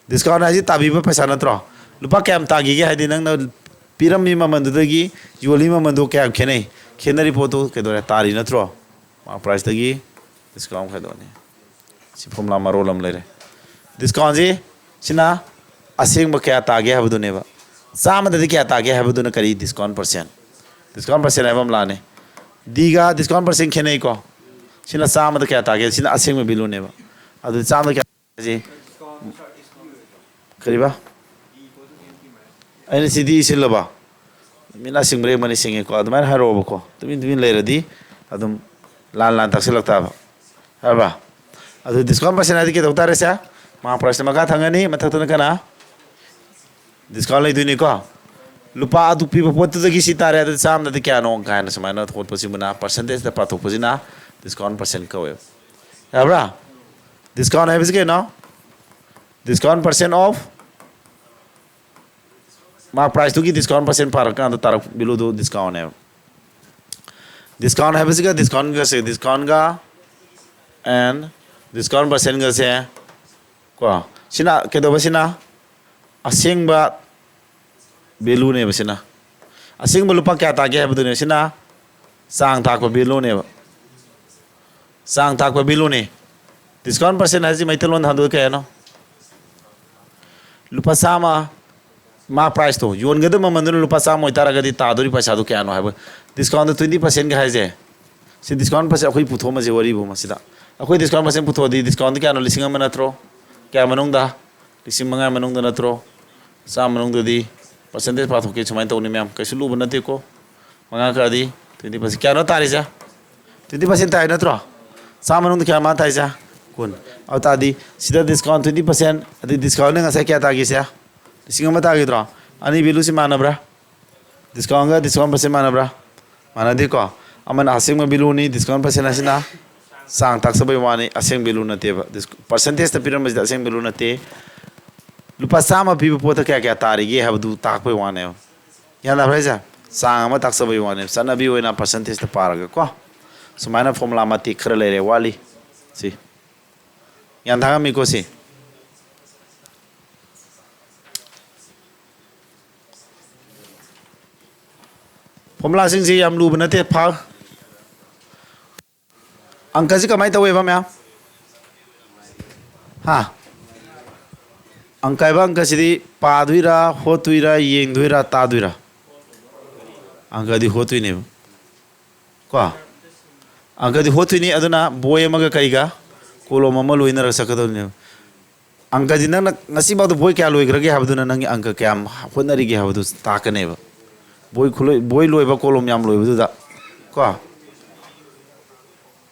ꯗꯤꯁꯀꯥꯎꯟ ꯍꯥꯏꯁꯤ ꯇꯥꯕꯤꯕ ꯄꯩꯁꯥ ꯅꯠꯇ꯭ꯔꯣ? ꯂꯨꯄꯥ ꯀꯌꯥꯝ ꯇꯥꯈꯤꯒꯦ ꯍꯥꯏꯗꯤ ꯅꯪꯅ ꯄꯤꯔꯝꯃꯤ ꯃꯃꯜꯗꯨꯗꯒꯤ ꯌꯣꯜꯂꯤ ꯃꯃꯜꯗꯨ ꯀꯌꯥꯝ ꯈꯦꯠꯅꯩ? ꯈꯦꯠꯅꯔꯤ ꯄꯣꯠꯇꯨ ꯀꯩꯗꯧꯔꯦ? ꯇꯥꯔꯤ ꯅꯠꯇ꯭ꯔꯣ? ꯃꯥꯔꯛ ꯄ꯭ꯔꯥꯏꯁꯇꯒꯤ ꯗꯤꯁꯀꯥꯎꯟ ꯈꯥꯏꯗꯣꯛꯑꯅꯤ꯫ ꯁꯤ ꯐꯣꯝꯂꯥ ꯃꯔꯣꯜ ꯑꯃ ꯂꯩꯔꯦ꯫ ꯗꯤꯁꯀꯥꯎꯟꯁꯤ ꯁꯤꯅ ꯑꯁꯦꯡꯕ ꯀꯌꯥ ꯇꯥꯒꯦ ꯍꯥꯏꯕꯗꯨꯅꯦꯕ꯫ ꯆꯥꯝꯃꯗꯗꯤ ꯀꯌꯥ ꯇꯥꯒꯦ ꯍꯥꯏꯕꯗꯨꯅ ꯀꯔꯤ? Discount percent. ꯗꯤꯁꯀꯥꯎꯟ ꯄꯔꯁꯦꯟ ꯍꯥꯏꯕ ꯑꯃ ꯂꯥꯛꯑꯅꯤ꯫ ꯗꯤꯒ ꯗꯤꯁꯀꯥꯎꯟ ꯄꯔꯁꯦꯟ ꯈꯦꯠꯅꯩꯀꯣ꯫ ꯁꯤꯅ ꯆꯥꯝꯃꯗ ꯀꯌꯥ ꯇꯥꯒꯦ? ꯁꯤꯅ ꯑꯁꯦꯡꯕ ꯚꯦꯂꯨꯅꯦꯕ꯫ ꯑꯗꯨ ꯆꯥꯝꯃꯗ ꯀꯌꯥ ꯍꯥꯏꯁꯤ? ꯀꯔꯤꯕ? ꯑꯩꯅ ꯁꯤꯗꯤ ꯏꯁꯤꯜꯂꯕ? ꯃꯤꯠ ꯅꯥ ꯁꯤꯡꯕ꯭ꯔꯥ ꯌꯦꯡꯕꯅꯤ, ꯁꯤꯡꯉꯦꯀꯣ꯫ ꯑꯗꯨꯃꯥꯏꯅ ꯍꯥꯏꯔꯛꯑꯣꯕꯀꯣ꯫ ꯇꯨꯃꯤꯟ ꯇꯨꯃꯤꯟ ꯂꯩꯔꯗꯤ ꯑꯗꯨꯝ ꯂꯥꯟ ꯂꯥꯟ ꯇꯥꯛꯁꯤꯜꯂꯛ ꯇꯥꯕ꯫ ꯍꯥꯏꯔꯕ? ꯑꯗꯨ discount percent ꯍꯥꯏꯗꯤ ꯀꯩꯗꯧ ꯇꯥꯔꯦ ꯁꯦ? Mark price ꯇ ꯃꯈꯥ ꯊꯪꯒꯅꯤ, ꯃꯊꯛꯇꯅ ꯀꯅꯥ? Discount ꯂꯩꯗꯣꯏꯅꯤꯀꯣ꯫ ꯂꯨꯄꯥ ꯑꯗꯨ ꯄꯤꯕ ꯄꯣꯠꯇꯨꯗꯒꯤ ꯁꯤ ꯇꯥꯔꯦ, ꯑꯗꯨꯗꯤ ꯆꯥꯝꯃꯗꯗꯤ ꯀꯌꯥꯅꯣ ꯀꯥꯏꯅ ꯁꯨꯃꯥꯏꯅ ꯍꯣꯠꯄꯁꯤꯕꯨꯅ percentage ꯇ ꯄꯥꯊꯣꯛꯄꯁꯤꯅ discount percent ꯀꯧꯋꯦꯕ꯫ ꯌꯥꯕ꯭ꯔꯥ? Discount ꯍꯥꯏꯕꯁꯤ ꯀꯩꯅꯣ? Discount percent of mark price ꯇꯨꯒꯤ discount percent ꯄꯥꯔꯛꯀꯥꯟꯗ ꯇꯥꯔꯛ value ꯗꯨ discount ꯅꯦꯕ꯫ Discount ꯍꯥꯏꯕꯁꯤꯒ discount ꯒꯁꯦ, discount ꯒ and discount percent ꯒꯁꯦ ꯀꯣ, ꯁꯤꯅ ꯀꯩꯗꯧꯕ? ꯁꯤꯅ ꯑꯁꯦꯡꯕ value ꯅꯦꯕ꯫ ꯁꯤꯅ ꯑꯁꯦꯡꯕ ꯂꯨꯄꯥ ꯀꯌꯥ ꯇꯥꯒꯦ ꯍꯥꯏꯕꯗꯨꯅꯦ꯫ ꯁꯤꯅ ꯆꯥꯡ ꯊꯥꯛꯄ value ꯅꯦꯕ꯫ ꯆꯥꯡ ꯊꯥꯛꯄ value ꯅꯦ꯫ Discount percent ꯍꯥꯏꯁꯤ ꯃꯩꯇꯩꯂꯣꯟꯗ ꯍꯟꯗꯣꯛꯑ ꯀꯌꯥꯅꯣ? ꯂꯨꯄꯥ ꯆꯥꯝꯃ꯫ Mark price ꯇꯣ, ꯌꯣꯟꯒꯗꯕ ꯃꯃꯜꯗꯨꯅ ꯂꯨꯄꯥ ꯆꯥꯝꯃ ꯑꯣꯏꯇꯥꯔꯒꯗꯤ ꯇꯥꯗꯣꯔꯤ ꯄꯩꯁꯥꯗꯨ ꯀꯌꯥꯅꯣ ꯍꯥꯏꯕ꯫ Discount ꯗ twenty percent ꯀ ꯍꯥꯏꯁꯦ, ꯁꯤ discount percent ꯑꯩꯈꯣꯏ ꯄꯨꯊꯣꯛꯑꯝꯃꯁꯦ ꯋꯥꯔꯤꯕꯨ ꯃꯁꯤꯗ꯫ ꯑꯩꯈꯣꯏ discount percent ꯄꯨꯊꯣꯛꯑꯗꯤ discount ꯗ ꯀꯌꯥꯅꯣ? ꯂꯤꯁꯤꯡ ꯑꯃ ꯅꯠꯇ꯭ꯔꯣ? ꯀꯌꯥ ꯃꯅꯨꯡꯗ? ꯂꯤꯁꯤꯡ ꯃꯉꯥ ꯃꯅꯨꯡꯗ ꯅꯠꯇ꯭ꯔꯣ? ꯆꯥꯝꯃ ꯃꯅꯨꯡꯗꯗꯤ percentage ꯄꯥꯊꯣꯛꯀꯦ ꯁꯨꯃꯥꯏꯅ ꯇꯧꯅꯤ ꯃꯌꯥꯝ꯫ ꯀꯩꯁꯨ ꯂꯨꯕ ꯅꯠꯇꯦꯀꯣ꯫ ꯃꯉꯥ ꯀꯛꯑꯗꯤ twenty percent꯫ ꯀꯌꯥꯅꯣ ꯇꯥꯔꯤꯁꯦ? Twenty percent ꯇꯥꯏ ꯅꯠꯇ꯭ꯔꯣ? ꯆꯥꯝꯃ ꯃꯅꯨꯡꯗ ꯀꯌꯥ ꯃꯥ ꯇꯥꯏꯁꯦ? ꯀꯨꯟ꯫ ꯑꯗꯨ ꯇꯥꯔꯗꯤ ꯁꯤꯗ discount twenty percent, ꯑꯗꯩ discount ꯅ ꯉꯁꯥꯏ ꯀꯌꯥ ꯇꯥꯈꯤꯁꯦ? ꯂꯤꯁꯤꯡ ꯑꯃ ꯇꯥꯈꯤꯗ꯭ꯔꯣ? ꯑꯅꯤ value ꯁꯤ ꯃꯥꯟꯅꯕ꯭ꯔꯥ? Discount ꯒ discount percent ꯃꯥꯟꯅꯕ꯭ꯔꯥ? ꯃꯥꯟꯅꯗꯦꯀꯣ꯫ ꯑꯃꯅ ꯑꯁꯦꯡꯕ value ꯅꯤ, discount percent ꯑꯁꯤꯅ ꯆꯥꯡ ꯇꯥꯛꯆꯕꯒꯤ ꯋꯥꯅꯤ, ꯑꯁꯦꯡꯕ value ꯅꯠꯇꯦꯕ꯫ Dis-, percentage ꯇ ꯄꯤꯔꯝꯕꯁꯤꯗ ꯑꯁꯦꯡꯕ value ꯅꯠꯇꯦ꯫ ꯂꯨꯄꯥ ꯆꯥꯝꯃ ꯄꯤꯕ ꯄꯣꯠꯇ ꯀꯌꯥ ꯀꯌꯥ ꯇꯥꯔꯤꯒꯦ ꯍꯥꯏꯕꯗꯨ ꯇꯥꯛꯄꯒꯤ ꯋꯥꯅꯦꯕ꯫ ꯒ꯭ꯌꯥꯟ ꯇꯥꯕ꯭ꯔꯥ ꯍꯥꯏꯁꯦ? ꯆꯥꯡ ꯑꯃ ꯇꯥꯛꯆꯕꯒꯤ ꯋꯥꯅꯦꯕ, ꯆꯠꯅꯕꯤ ꯑꯣꯏꯅ percentage ꯇ ꯄꯥꯔꯒ ꯀꯣ꯫ ꯁꯨꯃꯥꯏꯅ formula ꯃꯇꯦꯛ ꯈꯔ ꯂꯩꯔꯦ, ꯋꯥꯠꯂꯤ꯫ ꯁꯤ ꯒ꯭ꯌꯥꯟ ꯇꯥꯔꯝꯃꯤꯀꯣ ꯁꯤ? Formula ꯁꯤꯡꯁꯤ ꯌꯥꯝ ꯂꯨꯕ ꯅꯠꯇꯦ꯫ ꯐꯥ-, ꯑꯪꯀꯁꯤ ꯀꯃꯥꯏꯅ ꯇꯧꯋꯦꯕ ꯃꯌꯥꯝ? ꯍꯥ? ꯑꯪꯀ ꯍꯥꯏꯕ ꯑꯪꯀꯁꯤꯗꯤ ꯄꯥꯗꯣꯏꯔꯥ, ꯍꯣꯠꯇꯣꯏꯔꯥ, ꯌꯦꯡꯗꯣꯏꯔꯥ, ꯇꯥꯗꯣꯏꯔꯥ? ꯑꯪꯀꯗꯤ ꯍꯣꯠꯇꯣꯏꯅꯦꯕ꯫ ꯀꯣ? ꯑꯪꯀꯗꯤ ꯍꯣꯠꯇꯣꯏꯅꯤ꯫ ꯑꯗꯨꯅ ꯕꯣꯏ ꯑꯃꯒ ꯀꯩꯒ? ꯀꯣꯂꯣꯝ ꯑꯃ ꯂꯣꯏꯅꯔꯒ ꯆꯠꯀꯗꯕꯅꯦꯕ꯫ ꯑꯪꯀꯗꯤ ꯅꯪꯅ ꯉꯁꯤꯐꯥꯎꯗ ꯕꯣꯏ ꯀꯌꯥ ꯂꯣꯏꯈ꯭ꯔꯒꯦ ꯍꯥꯏꯕꯗꯨꯅ ꯅꯪꯒꯤ ꯑꯪꯀ ꯀꯌꯥꯝ ꯍꯣꯠꯅꯔꯤꯒꯦ ꯍꯥꯏꯕꯗꯨ ꯇꯥꯛꯀꯅꯦꯕ꯫ ꯕꯣꯏ ꯈꯨꯂꯣꯏ, ꯕꯣꯏ ꯂꯣꯏꯕ, ꯀꯣꯂꯣꯝ ꯌꯥꯝ ꯂꯣꯏꯕꯗꯨꯗ꯫ ꯀꯣ?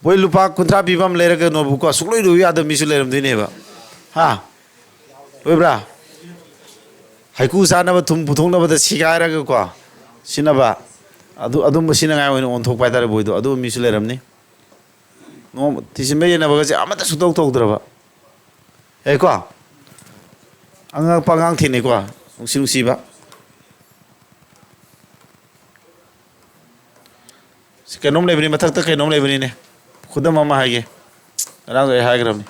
ꯕꯣꯏ ꯂꯨꯄꯥ ꯀꯨꯟꯊ꯭ꯔꯥ ꯄꯤꯕ ꯑꯃ ꯂꯩꯔꯒ ꯅꯣꯠꯕꯨꯛ ꯀꯣ, ꯁꯨꯡꯂꯣꯏ ꯂꯣꯏꯕ ꯌꯥꯗꯕ ꯃꯤꯁꯨ ꯂꯩꯔꯝꯗꯣꯏꯅꯦꯕ꯫ ꯍꯥ? ꯂꯣꯏꯕ꯭ꯔꯥ? ꯍꯩꯀꯨ ꯆꯥꯅꯕ ꯊꯨꯝ ꯄꯨꯊꯣꯛꯅꯕꯗ ꯁꯤꯒꯥꯏꯔꯒ ꯀꯣ, ꯁꯤꯅꯕ꯫ ꯑꯗꯨ, ꯑꯗꯨꯝꯕ ꯁꯤꯅꯉꯥꯏ ꯑꯣꯏꯅ ꯑꯣꯟꯊꯣꯛꯄ ꯍꯥꯏꯇꯥꯔꯦ ꯕꯣꯏꯗꯣ꯫ ꯑꯗꯨꯝꯕ ꯃꯤꯁꯨ ꯂꯩꯔꯝꯅꯤ꯫ ꯅꯣꯡꯃ ꯊꯤꯖꯤꯟꯕ ꯌꯦꯡꯅꯕꯒꯁꯦ ꯑꯃꯠꯇ ꯁꯨꯡꯇꯧ ꯇꯧꯗ꯭ꯔꯕ꯫ ꯌꯥꯏꯀꯣ? ꯑꯉꯛꯄ ꯑꯉꯥꯡ ꯊꯦꯡꯅꯩꯀꯣ, ꯅꯨꯡꯁꯤ ꯅꯨꯡꯁꯤꯕ꯫ ꯁꯤ ꯀꯩꯅꯣꯝ ꯂꯩꯕꯅꯤ, ꯃꯊꯛꯇ ꯀꯩꯅꯣꯝ ꯂꯩꯕꯅꯤꯅꯦ꯫ ꯈꯨꯗꯝ ꯑꯃ ꯍꯥꯏꯒꯦ꯫ ꯉꯔꯥꯡꯁꯨ ꯑꯩ ꯍꯥꯏꯈ꯭ꯔꯕꯅꯤ꯫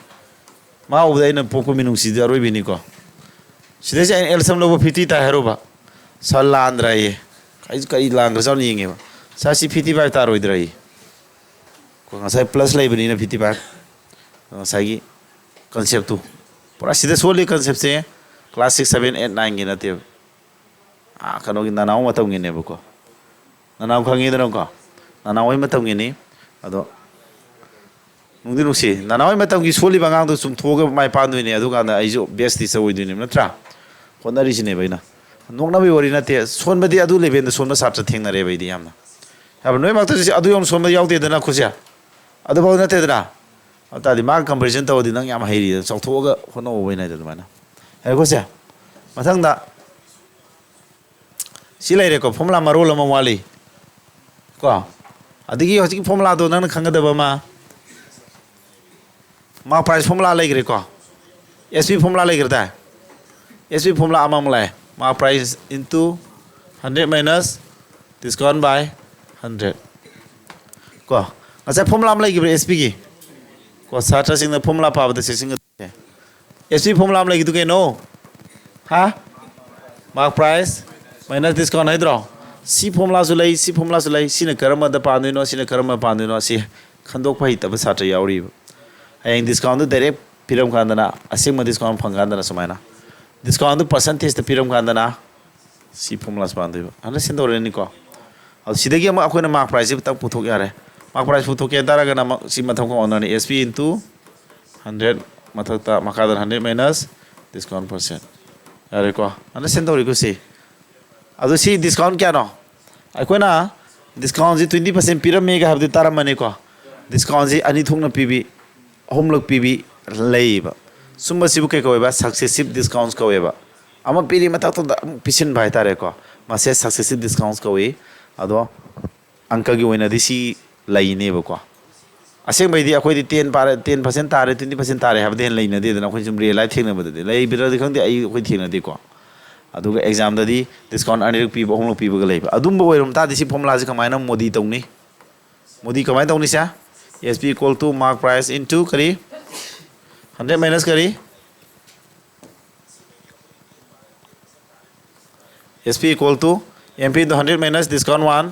ꯃꯥ ꯎꯕꯗ ꯑꯩꯅ ꯄꯣꯛꯄ ꯃꯤꯅꯨꯡꯁꯤꯗꯤ ꯑꯔꯣꯏꯕꯤꯅꯤꯀꯣ꯫ ꯁꯤꯗꯩꯁꯤ ꯑꯩꯅ ꯑꯦꯜ ꯁꯝ ꯂꯧꯕ ꯐꯤꯐꯇꯤ ꯇꯥꯏ ꯍꯥꯏꯔꯨꯕ꯫ ꯁꯥꯔ, ꯂꯥꯟꯗ꯭ꯔꯥꯌꯦ꯫ ꯑꯩꯁꯨ ꯀꯔꯤ ꯂꯥꯟꯈ꯭ꯔꯖꯥꯠꯅꯣ ꯌꯦꯡꯉꯦꯕ꯫ ꯁꯥꯔ, ꯁꯤ ꯐꯤꯐꯇꯤ ꯐꯥꯏꯚ ꯇꯥꯔꯣꯏꯗ꯭ꯔꯥꯌꯦ꯫ ꯀꯣ, ꯉꯁꯥꯏ ꯄ꯭ꯂꯁ ꯂꯩꯕꯅꯤꯅ ꯐꯤꯐꯇꯤ ꯐꯥꯏꯚ꯫ ꯉꯁꯥꯏꯒꯤ ꯀꯟꯁꯦꯞꯇꯨ꯫ ꯄꯨꯔꯥ ꯁꯤꯗ ꯁꯣꯜꯂꯤ ꯀꯟꯁꯦꯞꯁꯦ ꯀ꯭ꯂꯥꯁ ꯁꯤꯛꯁ, ꯁꯚꯦꯟ, ꯑꯩꯠ, ꯅꯥꯏꯟꯒꯤ ꯅꯠꯇꯦꯕ꯫ ꯑꯥ, ꯀꯩꯅꯣꯒꯤ ꯅꯅꯥꯎ ꯃꯇꯝꯒꯤꯅꯦꯕꯀꯣ꯫ ꯅꯅꯥꯎ ꯈꯪꯉꯤꯗꯅꯀꯣ? ꯅꯅꯥꯎ ꯍꯣꯏ ꯃꯇꯝꯒꯤꯅꯤ꯫ ꯑꯗꯣ ꯅꯨꯡꯗꯤ ꯅꯨꯡꯁꯤ꯫ ꯅꯅꯥꯎ ꯍꯣꯏ ꯃꯇꯝꯒꯤ ꯁꯣꯜꯂꯤꯕ ꯑꯉꯥꯡꯗꯣ ꯆꯨꯝꯊꯣꯛꯑꯒ ꯃꯥꯏ ꯄꯥꯛꯗꯣꯏꯅꯦ꯫ ꯑꯗꯨꯀꯥꯟꯗ ꯑꯩꯁꯨ ꯕꯦꯁ ꯇꯤꯆꯔ ꯑꯣꯏꯗꯣꯏꯅꯦꯕ, ꯅꯠꯇ꯭ꯔꯥ? ꯍꯣꯠꯅꯔꯤꯁꯤꯅꯦꯕ ꯑꯩꯅ꯫ ꯅꯣꯛꯅꯕꯒꯤ ꯋꯥꯔꯤ ꯅꯠꯇꯦ꯫ ꯁꯣꯟꯕꯗꯤ ꯑꯗꯨ ꯂꯦꯚꯦꯜꯗ ꯁꯣꯟꯕ ꯁꯥꯇ꯭ꯔ ꯊꯦꯡꯅꯔꯦꯕ ꯑꯩꯗꯤ ꯌꯥꯝꯅ꯫ ꯍꯥꯏꯕ ꯅꯣꯏ ꯃꯔꯛꯇꯁꯨ ꯑꯗꯨ ꯌꯧꯅ ꯁꯣꯟꯕ ꯌꯥꯎꯗꯦꯗꯅ ꯈꯨꯠꯁꯦ꯫ ꯑꯗꯨꯐꯥꯎ ꯅꯠꯇꯦꯗꯅ꯫ ꯑꯗꯨ ꯇꯥꯔꯗꯤ ꯃꯥꯒ ꯀꯝꯄꯦꯔꯤꯖꯟ ꯇꯧꯔꯗꯤ ꯅꯪ ꯌꯥꯝ ꯍꯩꯔꯤꯗ, ꯆꯥꯎꯊꯣꯛꯑꯒ ꯍꯣꯠꯅꯧꯑꯣꯕ ꯑꯩꯅ ꯍꯥꯏꯗꯣ ꯑꯗꯨꯃꯥꯏꯅ꯫ ꯌꯥꯔꯦꯀꯣ ꯁꯦ? ꯃꯊꯪꯗ ꯁꯤ ꯂꯩꯔꯦꯀꯣ, ꯐꯣꯔꯃꯨꯂꯥ ꯃꯔꯣꯜ ꯑꯃ ꯋꯥꯠꯂꯤ꯫ ꯀꯣ? ꯑꯗꯒꯤ ꯍꯧꯖꯤꯛꯀꯤ ꯐꯣꯔꯃꯨꯂꯥꯗꯣ ꯅꯪꯅ ꯈꯪꯒꯗꯕ ꯑꯃ, ꯃꯥꯔꯛ ꯄ꯭ꯔꯥꯏꯁ ꯐꯣꯔꯃꯨꯂꯥ ꯂꯩꯈ꯭ꯔꯦꯀꯣ? ꯑꯦꯁ ꯄꯤ ꯐꯣꯔꯃꯨꯂꯥ ꯂꯩꯈ꯭ꯔꯗꯥꯏ? ꯑꯦꯁ ꯄꯤ ꯐꯣꯔꯃꯨꯂꯥ ꯑꯃꯃꯨꯛ ꯂꯥꯛꯑꯦ꯫ Mark price into hundred minus discount by hundred꯫ ꯀꯣ? ꯉꯁꯥꯏ ꯐꯣꯔꯃꯨꯂꯥ ꯑꯃ ꯂꯩꯈꯤꯕ꯭ꯔꯥ ꯑꯦꯁ ꯄꯤꯒꯤ? ꯀꯣ, ꯁꯥꯇ꯭ꯔꯁꯤꯡꯅ ꯐꯣꯔꯃꯨꯂꯥ ꯄꯥꯕꯗ ꯆꯦꯛꯁꯤꯟꯒꯗꯕꯁꯦ꯫ ꯑꯦꯁ ꯄꯤ ꯐꯣꯔꯃꯨꯂꯥ ꯑꯃ ꯂꯩꯈꯤꯗꯨ ꯀꯩꯅꯣ? ꯍꯥ? Mark price minus discount ꯍꯥꯏꯗ꯭ꯔꯣ? ꯁꯤ ꯐꯣꯔꯃꯨꯂꯥꯁꯨ ꯂꯩ, ꯁꯤ ꯐꯣꯔꯃꯨꯂꯥꯁꯨ ꯂꯩ, ꯁꯤꯅ ꯀꯔꯝꯕꯗ ꯄꯥꯟꯗꯣꯏꯅꯣ, ꯁꯤꯅ ꯀꯔꯝꯕ ꯄꯥꯟꯗꯣꯏꯅꯣ, ꯁꯤ ꯈꯟꯗꯣꯛꯄ ꯍꯩꯇꯕ ꯁꯥꯇ꯭ꯔ ꯌꯥꯎꯔꯤꯕ꯫ ꯍꯌꯦꯡ ꯗꯤꯁꯀꯥꯎꯟꯗꯨ ꯗꯥꯏꯔꯦꯛ ꯄꯤꯔꯝ ꯀꯥꯟꯗꯅ, ꯑꯁꯦꯡꯕ ꯗꯤꯁꯀꯥꯎꯟ ꯐꯪ ꯀꯥꯟꯗꯅ ꯁꯨꯃꯥꯏꯅ, ꯗꯤꯁꯀꯥꯎꯟꯗꯨ ꯄꯥꯔꯁꯦꯟꯇꯦꯖꯇ ꯄꯤꯔꯝ ꯀꯥꯟꯗꯅ ꯁꯤ ꯐꯣꯔꯃꯨꯂꯥꯁꯤ ꯄꯥꯟꯗꯣꯏꯕ꯫ ꯑꯟꯗꯔꯁ꯭ꯇꯦꯟ ꯇꯧꯔꯦꯅꯤꯀꯣ? ꯑꯗꯨ ꯁꯤꯗꯒꯤ ꯑꯃꯨꯛ ꯑꯩꯈꯣꯏꯅ ꯃꯥꯔꯛ ꯄ꯭ꯔꯥꯏꯁꯁꯤ ꯈꯤꯇꯪ ꯄꯨꯊꯣꯛ ꯌꯥꯔꯦ꯫ ꯃꯥꯔꯛ ꯄ꯭ꯔꯥꯏꯁ ꯄꯨꯊꯣꯛꯀꯦ ꯍꯥꯏ ꯇꯥꯔꯒꯅ ꯑꯃꯨꯛ ꯁꯤ ꯃꯊꯪ ꯑꯣꯟꯅꯔꯅꯤ, ꯑꯦꯁ ꯄꯤ ꯏꯟꯇꯨ ꯍꯟꯗ꯭ꯔꯦꯠ ꯃꯊꯛꯇ, ꯃꯈꯥꯗ ꯍꯟꯗ꯭ꯔꯦꯠ ꯃꯥꯏꯅꯁ ꯗꯤꯁꯀꯥꯎꯟ ꯄꯔꯁꯦꯟ꯫ ꯌꯥꯔꯦꯀꯣ? ꯑꯟꯗꯔꯁ꯭ꯇꯦꯟ ꯇꯧꯔꯤꯀꯣ ꯁꯤ? ꯑꯗꯣ ꯁꯤ ꯗꯤꯁꯀꯥꯎꯟ ꯀꯌꯥꯅꯣ? ꯑꯩꯈꯣꯏꯅ ꯗꯤꯁꯀꯥꯎꯟꯁꯤ ꯇ꯭ꯋꯦꯟꯇꯤ ꯄꯥꯔꯁꯦꯟ ꯄꯤꯔꯝꯃꯦꯒ ꯍꯥꯏꯕꯗꯤ ꯇꯥꯔꯝꯃꯅꯤꯀꯣ? ꯗꯤꯁꯀꯥꯎꯟꯁꯤ ꯑꯅꯤ ꯊꯣꯛꯅ ꯄꯤꯕꯤ, ꯑꯍꯨꯝꯂꯛ ꯄꯤꯕꯤ ꯂꯩꯌꯦꯕ꯫ ꯁꯨꯝꯕꯁꯤꯕꯨ ꯀꯩ ꯀꯧꯋꯦꯕ? ꯁꯛꯁꯦꯁꯤꯞ ꯗꯤꯁꯀꯥꯎꯟꯁ ꯀꯧꯋꯦꯕ꯫ ꯑꯃ ꯄꯤꯔꯤ ꯃꯊꯛꯇꯨꯗ ꯑꯃꯨꯛ ꯄꯤꯁꯤꯟꯕ ꯍꯥꯏꯇꯥꯔꯦꯀꯣ꯫ ꯃꯁꯦ ꯁꯛꯁꯦꯁꯤꯞ ꯗꯤꯁꯀꯥꯎꯟꯁ ꯀꯧꯏ꯫ ꯑꯗꯣ ꯑꯪꯀꯒꯤ ꯑꯣꯏꯅꯗꯤ ꯁꯤ ꯂꯩꯅꯦꯕꯀꯣ꯫ ꯑꯁꯦꯡꯕꯩꯗꯤ ꯑꯩꯈꯣꯏꯗꯤ ꯇꯦꯟ ꯄꯥꯔꯦ, ꯇꯦꯟ ꯄꯥꯔꯁꯦꯟ ꯇꯥꯔꯦ, ꯇ꯭ꯋꯦꯟꯇꯤ ꯄꯥꯔꯁꯦꯟ ꯇꯥꯔꯦ ꯍꯥꯏꯕꯗꯤ ꯍꯦꯟꯅ ꯂꯩꯅꯗꯦꯗꯅ, ꯑꯩꯈꯣꯏ ꯁꯨꯝ ꯔꯤꯌꯦꯂꯥꯏꯁ ꯊꯦꯡꯅꯕꯗꯗꯤ꯫ ꯂꯩꯕ꯭ꯔꯗꯤ ꯈꯪꯗꯦ, ꯑꯩ, ꯑꯩꯈꯣꯏ ꯊꯦꯡꯅꯗꯦꯀꯣ꯫ ꯑꯗꯨꯒ ꯑꯦꯛꯖꯥꯝꯗꯗꯤ ꯗꯤꯁꯀꯥꯎꯟ ꯑꯅꯤꯔꯛ ꯄꯤꯕ, ꯑꯍꯨꯝꯂꯛ ꯄꯤꯕꯒ ꯂꯩꯕ꯫ ꯑꯗꯨꯝꯕ ꯑꯣꯏꯔꯝ ꯇꯥꯔꯗꯤ ꯁꯤ ꯐꯣꯔꯃꯨꯂꯥꯁꯦ ꯀꯃꯥꯏꯅ ꯃꯣꯗꯤ ꯇꯧꯅꯤ? ꯃꯣꯗꯤ ꯀꯃꯥꯏꯅ ꯇꯧꯅꯤ ꯁꯦ? S P equal to mark price into ꯀꯔꯤ? ꯍꯟꯗ꯭ꯔꯦꯠ ꯃꯥꯏꯅꯁ ꯀꯔꯤ? S P equal to M P into hundred minus discount one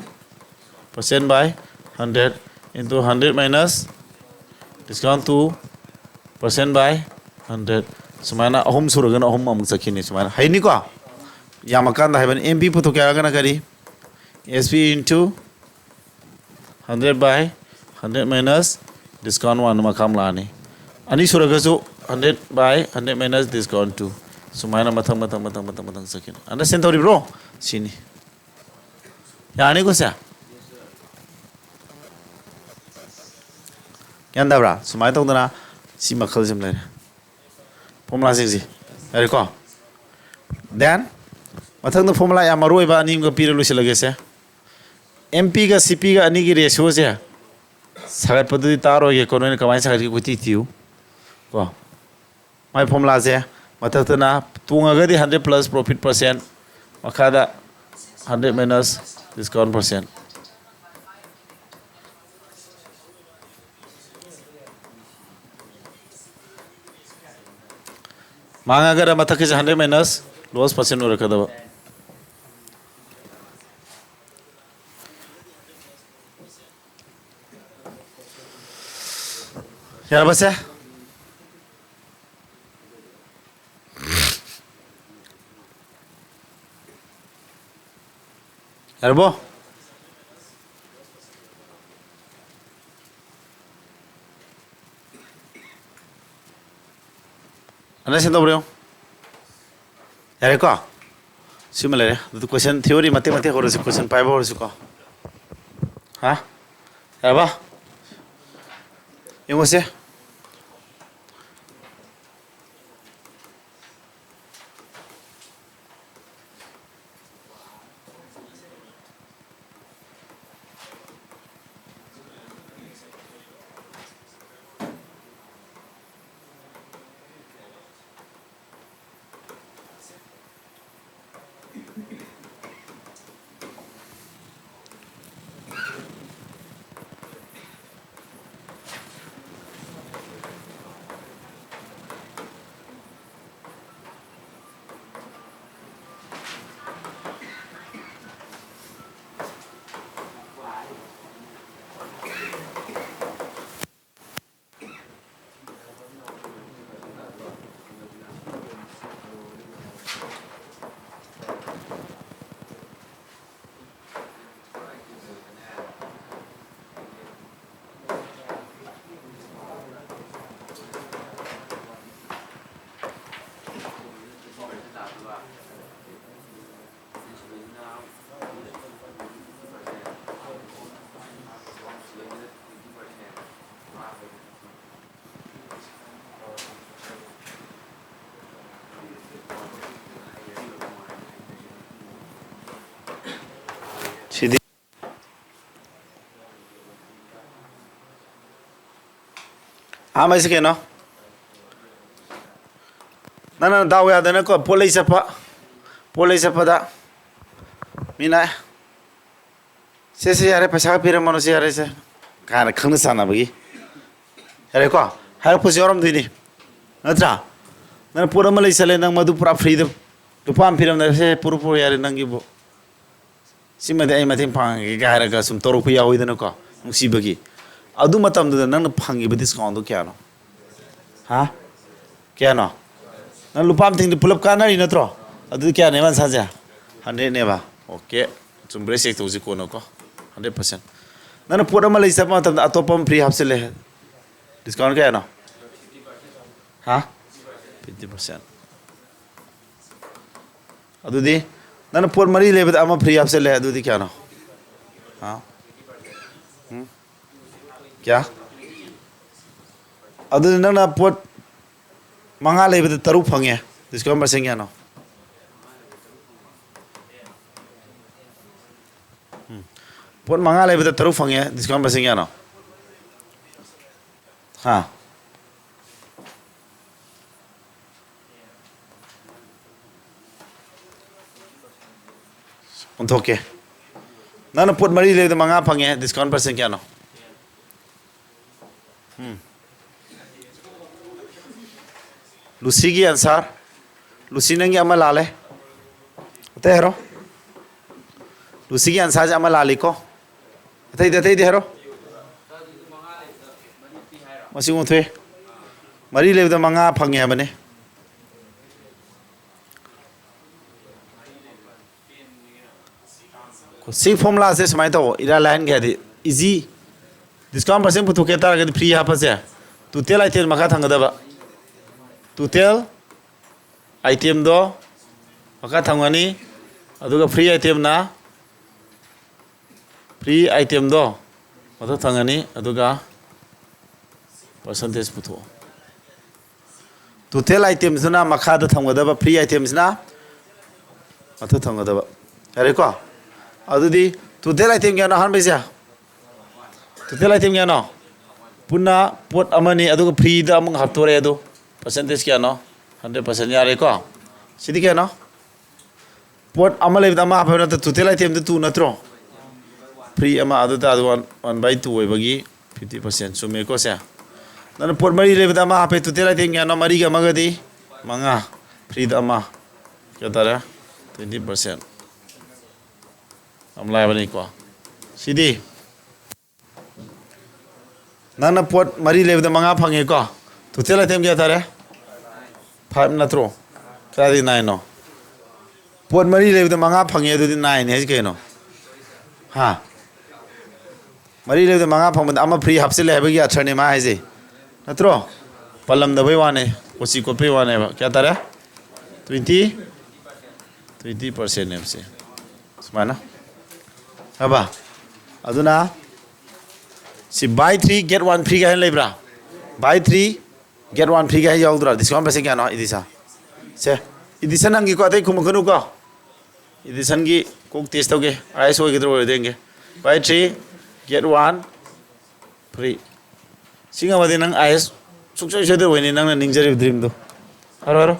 percent by hundred into hundred minus discount two percent by hundred꯫ ꯁꯨꯃꯥꯏꯅ ꯑꯍꯨꯝ ꯁꯨꯔꯒꯅ ꯑꯍꯨꯝ ꯑꯃꯨꯛ ꯆꯠꯈꯤꯅꯤ꯫ ꯁꯨꯃꯥꯏꯅ ꯍꯩꯅꯤꯀꯣ? ꯌꯥꯝꯃꯀꯥꯟꯗ ꯍꯥꯏꯕꯅꯤ꯫ M P ꯄꯨꯊꯣꯛꯀꯦ ꯍꯥꯏꯔꯒꯅ ꯀꯔꯤ? S P into hundred by hundred minus discount one ꯃꯈꯥ ꯑꯃ ꯂꯥꯛꯑꯅꯤ꯫ ꯑꯅꯤ ꯁꯨꯔꯒꯁꯨ hundred by hundred minus discount two꯫ ꯁꯨꯃꯥꯏꯅ ꯃꯊꯪ, ꯃꯊꯪ, ꯃꯊꯪ, ꯃꯊꯪ, ꯃꯊꯪ ꯆꯠꯈꯤꯅꯤ꯫ ꯑꯟꯗꯔꯁ꯭ꯇꯦꯟ ꯇꯧꯔꯤꯕ꯭ꯔꯣ? ꯁꯤꯅꯤ꯫ ꯌꯥꯔꯅꯤꯀꯣ ꯁꯦ? ꯒ꯭ꯌꯥꯟ ꯇꯥꯕ꯭ꯔꯥ? ꯁꯨꯃꯥꯏꯅ ꯇꯧꯗꯅ ꯁꯤ ꯃꯈꯜꯁꯤ ꯑꯃ ꯂꯩꯔꯦ꯫ ꯐꯣꯔꯃꯨꯂꯥꯁꯤꯡꯁꯤ꯫ ꯌꯥꯔꯦꯀꯣ? Then, ꯃꯊꯪꯗ ꯐꯣꯔꯃꯨꯂꯥ ꯌꯥꯝ ꯃꯔꯨ ꯑꯣꯏꯕ ꯑꯅꯤ ꯑꯃꯒ ꯄꯤꯔ ꯂꯣꯏꯁꯤꯜꯂꯒꯦꯁꯦ꯫ M Pꯒ C Pꯒ ꯑꯅꯤꯒꯤ ꯔꯦꯁꯤꯌꯣꯁꯦ ꯁꯥꯒꯠꯄꯗꯨꯗꯤ ꯇꯥꯔꯣꯏꯒꯦꯀꯣ, ꯅꯣꯏꯅ ꯀꯃꯥꯏꯅ ꯁꯥꯒꯠꯀꯦ ꯀꯣꯏꯊꯤ ꯊꯤꯌꯨ ꯀꯣ꯫ ꯃꯥꯏ ꯐꯣꯔꯃꯨꯂꯥꯁꯦ ꯃꯊꯛꯇꯅ ꯇꯣꯡꯉꯒꯗꯤ hundred plus profit percent, ꯃꯈꯥꯗ hundred minus discount percent꯫ ꯃꯥꯡꯉꯒꯅ ꯃꯊꯛꯀꯤꯁꯦ hundred minus loss percent ꯑꯣꯏꯔꯛꯀꯗꯕ꯫ ꯌꯥꯔꯕꯁꯦ? ꯌꯥꯔꯕꯣ? ꯑꯟꯗꯔꯁ꯭ꯇꯦꯟ ꯇꯧꯕ꯭ꯔꯣ? ꯌꯥꯔꯦꯀꯣ? ꯁꯤꯃ ꯂꯩꯔꯦ꯫ ꯑꯗꯨ ꯀꯣꯏꯁꯟ ꯊꯤꯑꯣꯔꯤ ꯃꯇꯦꯛ ꯃꯇꯦꯛ ꯍꯧꯔꯁꯤ, ꯀꯣꯏꯁꯟ ꯄꯥꯏꯕ ꯍꯧꯔꯁꯤꯀꯣ꯫ ꯍꯥ? ꯌꯥꯔꯕ? ꯌꯦꯡꯉꯨꯁꯦ꯫ ꯁꯤꯗꯤ ꯑꯍꯥꯟꯕꯁꯤ ꯀꯩꯅꯣ? ꯅꯪꯅ ꯗꯥꯎ ꯌꯥꯗꯅꯀꯣ, ꯄꯣꯠ ꯂꯩ ꯆꯠꯄ, ꯄꯣꯠ ꯂꯩ ꯆꯠꯄꯗ ꯃꯤꯅ, "ꯁꯦ, ꯁꯦ, ꯌꯥꯔꯦ, ꯄꯩꯁꯥ ꯄꯤꯔꯝꯃꯅꯨ, ꯁꯦ, ꯌꯥꯔꯦ, ꯁꯦ," ꯀꯥꯏꯅ ꯈꯪꯅ ꯆꯥꯟꯅꯕꯒꯤ, ꯌꯥꯔꯦꯀꯣ, ꯍꯥꯏꯔꯛꯄꯁꯨ ꯌꯥꯎꯔꯝꯗꯣꯏꯅꯤ, ꯅꯠꯇ꯭ꯔꯥ? ꯅꯪꯅ ꯄꯣꯠ ꯑꯃ ꯂꯩ ꯆꯠꯂꯦ, ꯅꯪ ꯃꯗꯨ ꯄꯨꯔꯥ ꯐ꯭ꯔꯤꯗꯝ, ꯂꯨꯄꯥ ꯑꯃ ꯄꯤꯔꯝꯗꯥꯏꯗ, "ꯁꯦ, ꯄꯨꯔꯣ, ꯄꯨꯔꯣ, ꯌꯥꯔꯦ, ꯅꯪꯒꯤꯕꯨ, ꯁꯤꯃꯗꯤ ꯑꯩ ꯃꯇꯦꯡ ꯄꯥꯡꯉꯒꯦ" ꯍꯥꯏꯔꯒ ꯁꯨꯝ ꯇꯧꯔꯛꯄ ꯌꯥꯎꯋꯤꯗꯅꯀꯣ, ꯅꯨꯡꯁꯤꯕꯒꯤ꯫ ꯑꯗꯨ ꯃꯇꯝꯗꯨꯗ ꯅꯪꯅ ꯐꯪꯉꯤꯕ ꯗꯤꯁꯀꯥꯎꯟꯗꯣ ꯀꯌꯥꯅꯣ? ꯍꯥ? ꯀꯌꯥꯅꯣ? ꯅꯪ ꯂꯨꯄꯥ ꯑꯃ ꯇꯤꯡꯗꯤ ꯄꯨꯂꯞ ꯀꯥꯟꯅꯔꯤ ꯅꯠꯇ꯭ꯔꯣ? ꯑꯗꯨꯗꯤ ꯀꯌꯥꯅꯦꯕ ꯑꯟꯁꯥꯁꯦ? ꯍꯟꯗ꯭ꯔꯦꯠꯅꯦꯕ꯫ ꯑꯣꯀꯦ꯫ ꯆꯨꯝꯕ꯭ꯔꯥ ꯆꯦꯛ ꯇꯧꯁꯤ ꯀꯣꯟꯅꯀꯣ꯫ Hundred percent. ꯅꯪꯅ ꯄꯣꯠ ꯑꯃ ꯂꯩ ꯆꯠꯄ ꯃꯇꯝꯗ ꯑꯇꯣꯞꯄ ꯑꯃ ꯐ꯭ꯔꯤ ꯍꯥꯞꯆꯤꯜꯂꯦ꯫ ꯗꯤꯁꯀꯥꯎꯟ ꯀꯌꯥꯅꯣ? ꯍꯥ? Fifty percent. ꯑꯗꯨꯗꯤ ꯅꯪꯅ ꯄꯣꯠ ꯃꯔꯤ ꯂꯩꯕꯗ ꯑꯃ free ꯍꯥꯞꯆꯤꯜꯂꯦ, ꯑꯗꯨꯗꯤ ꯀꯌꯥꯅꯣ? ꯍꯥ? ꯎꯝ? ꯀꯌꯥ? ꯑꯗꯨꯗꯤ ꯅꯪꯅ ꯄꯣꯠ ꯃꯉꯥ ꯂꯩꯕꯗ ꯇꯔꯨꯛ ꯐꯪꯉꯦ, discount percent ꯀꯌꯥꯅꯣ? ꯎꯝ. ꯄꯣꯠ ꯃꯉꯥ ꯂꯩꯕꯗ ꯇꯔꯨꯛ ꯐꯪꯉꯦ, discount percent ꯀꯌꯥꯅꯣ? ꯍꯥ? ꯑꯣꯟꯊꯣꯛꯀꯦ꯫ ꯅꯪꯅ ꯄꯣꯠ ꯃꯔꯤ ꯂꯩꯕꯗ ꯃꯉꯥ ꯐꯪꯉꯦ, discount percent ꯀꯌꯥꯅꯣ? ꯎꯝ. ꯂꯨꯁꯤꯒꯤ answer. ꯂꯨꯁꯤ, ꯅꯪꯒꯤ ꯑꯃ ꯂꯥꯜꯂꯦ꯫ ꯑꯇꯩ ꯍꯥꯏꯔꯣ꯫ ꯂꯨꯁꯤꯒꯤ answerꯁꯦ ꯑꯃ ꯂꯥꯜꯂꯤꯀꯣ꯫ ꯑꯇꯩꯗꯤ, ꯑꯇꯩꯗꯤ ꯍꯥꯏꯔꯣ꯫ ꯃꯁꯤ ꯑꯣꯟꯊꯣꯛꯑꯦ꯫ ꯃꯔꯤ ꯂꯩꯕꯗ ꯃꯉꯥ ꯐꯪꯉꯦ ꯍꯥꯏꯕꯅꯦ꯫ ꯁꯤ formulaꯁꯦ ꯁꯨꯃꯥꯏꯅ ꯇꯧ, ꯏꯔꯥꯏ ꯂꯥꯏꯍꯟꯒꯦ ꯍꯥꯏꯗꯤ, easy. Discount percent ꯄꯨꯊꯣꯛꯀꯦ ꯇꯥꯔꯒꯗꯤ free ꯍꯥꯞꯄꯁꯦ, total item ꯃꯈꯥ ꯊꯪꯒꯗꯕ, total itemꯗꯣ ꯃꯈꯥ ꯊꯪꯒꯅꯤ, ꯑꯗꯨꯒ free itemꯅ, free itemꯗꯣ ꯃꯊꯛ ꯊꯪꯒꯅꯤ, ꯑꯗꯨꯒ percentage ꯄꯨꯊꯣꯛꯑꯣ꯫ Total itemꯁꯤꯅ ꯃꯈꯥꯗ ꯊꯝꯒꯗꯕ, free itemꯁꯤꯅ ꯃꯊꯛ ꯊꯝꯒꯗꯕ꯫ ꯌꯥꯔꯦꯀꯣ? ꯑꯗꯨꯗꯤ total item ꯀꯌꯥꯅꯣ ꯑꯍꯥꯟꯕꯩꯁꯦ? Total item ꯀꯌꯥꯅꯣ? ꯄꯨꯟꯅ ꯄꯣꯠ ꯑꯃꯅꯤ, ꯑꯗꯨꯒ freeꯗ ꯑꯃꯨꯛ ꯍꯥꯞꯇꯣꯔꯛꯑꯦ ꯑꯗꯨ꯫ Percentage ꯀꯌꯥꯅꯣ? Hundred percent꯫ ꯌꯥꯔꯦꯀꯣ? ꯁꯤꯗꯤ ꯀꯌꯥꯅꯣ? ꯄꯣꯠ ꯑꯃ ꯂꯩꯕꯗ ꯑꯃ ꯍꯥꯞꯄ ꯅꯠꯇ꯭ꯔꯣ? Total itemꯗ two ꯅꯠꯇ꯭ꯔꯣ? Free ꯑꯃ, ꯑꯗꯨ ꯇꯥꯔꯗꯤ one, one by two ꯑꯣꯏꯕꯒꯤ fifty percent꯫ ꯆꯨꯝꯃꯦꯀꯣ ꯁꯦ? ꯅꯪꯅ ꯄꯣꯠ ꯃꯔꯤ ꯂꯩꯕꯗ ꯑꯃ ꯍꯥꯞꯄꯦ, total item ꯀꯌꯥꯅꯣ? ꯃꯔꯤꯒ ꯑꯃꯒꯗꯤ ꯃꯉꯥ, freeꯗ ꯑꯃ, ꯀꯌꯥ ꯇꯥꯔꯦ? Twenty percent꯫ ꯌꯥꯝ ꯂꯥꯏꯕꯅꯤꯀꯣ꯫ ꯁꯤꯗꯤ ꯅꯪꯅ ꯄꯣꯠ ꯃꯔꯤ ꯂꯩꯕꯗ ꯃꯉꯥ ꯐꯪꯉꯦꯀꯣ? Total item ꯀꯌꯥ ꯇꯥꯔꯦ? Five ꯅꯠꯇ꯭ꯔꯣ? ꯀꯗꯥꯏꯗꯒꯤ nineꯅꯣ? ꯄꯣꯠ ꯃꯔꯤ ꯂꯩꯕꯗ ꯃꯉꯥ ꯐꯪꯉꯦ, ꯑꯗꯨꯗꯤ nineꯅꯦ ꯍꯥꯏꯁꯦ ꯀꯩꯅꯣ? ꯍꯥ? ꯃꯔꯤ ꯂꯩꯕꯗ ꯃꯉꯥ ꯐꯪꯕꯗ ꯑꯃ free ꯍꯥꯞꯆꯤꯜꯂꯦ ꯍꯥꯏꯕꯒꯤ ꯑꯔꯊꯅꯦ ꯃꯥ ꯍꯥꯏꯁꯦ, ꯅꯠꯇ꯭ꯔꯣ? ꯄꯜꯂꯝꯗꯕꯩ ꯋꯥꯅꯦ꯫ ꯄꯣꯠꯁꯤ ꯀꯣꯠꯄꯩ ꯋꯥꯅꯦꯕ꯫ ꯀꯌꯥ ꯇꯥꯔꯦ? Twenty, twenty percentꯅꯦꯕ ꯁꯦ꯫ ꯁꯨꯃꯥꯏꯅ꯫ ꯍꯥꯏꯕ? ꯑꯗꯨꯅ ꯁꯤ buy three get one free ꯀꯥꯏꯅ ꯂꯩꯕ꯭ꯔꯥ? Buy three get one free ꯀꯥꯏꯅ ꯌꯥꯎꯗ꯭ꯔꯥ? Discount percent ꯀꯌꯥꯅꯣ? Edition ꯁꯦ꯫ Edition ꯍꯪꯒꯦꯀꯣ, ꯑꯇꯩ ꯈꯨꯝꯃꯛꯀꯅꯨꯀꯣ꯫ Edisonꯒꯤ ꯀꯣꯛ test ꯇꯧꯒꯦ꯫ I S ꯑꯣꯏꯒꯗ꯭ꯔꯥ ꯑꯣꯏꯔꯣꯏꯗ꯭ꯔꯥ ꯌꯦꯡꯒꯦ꯫ Buy three get one free꯫ ꯁꯤ ꯉꯝꯃꯗꯤ ꯅꯪ I S ꯁꯨꯡꯁꯣꯏ ꯁꯣꯏꯗꯅ ꯑꯣꯏꯅꯤ, ꯅꯪꯅ ꯅꯤꯡꯖꯔꯤꯕ dreamꯗꯣ꯫ ꯍꯥꯏꯔꯣ, ꯍꯥꯏꯔꯣ꯫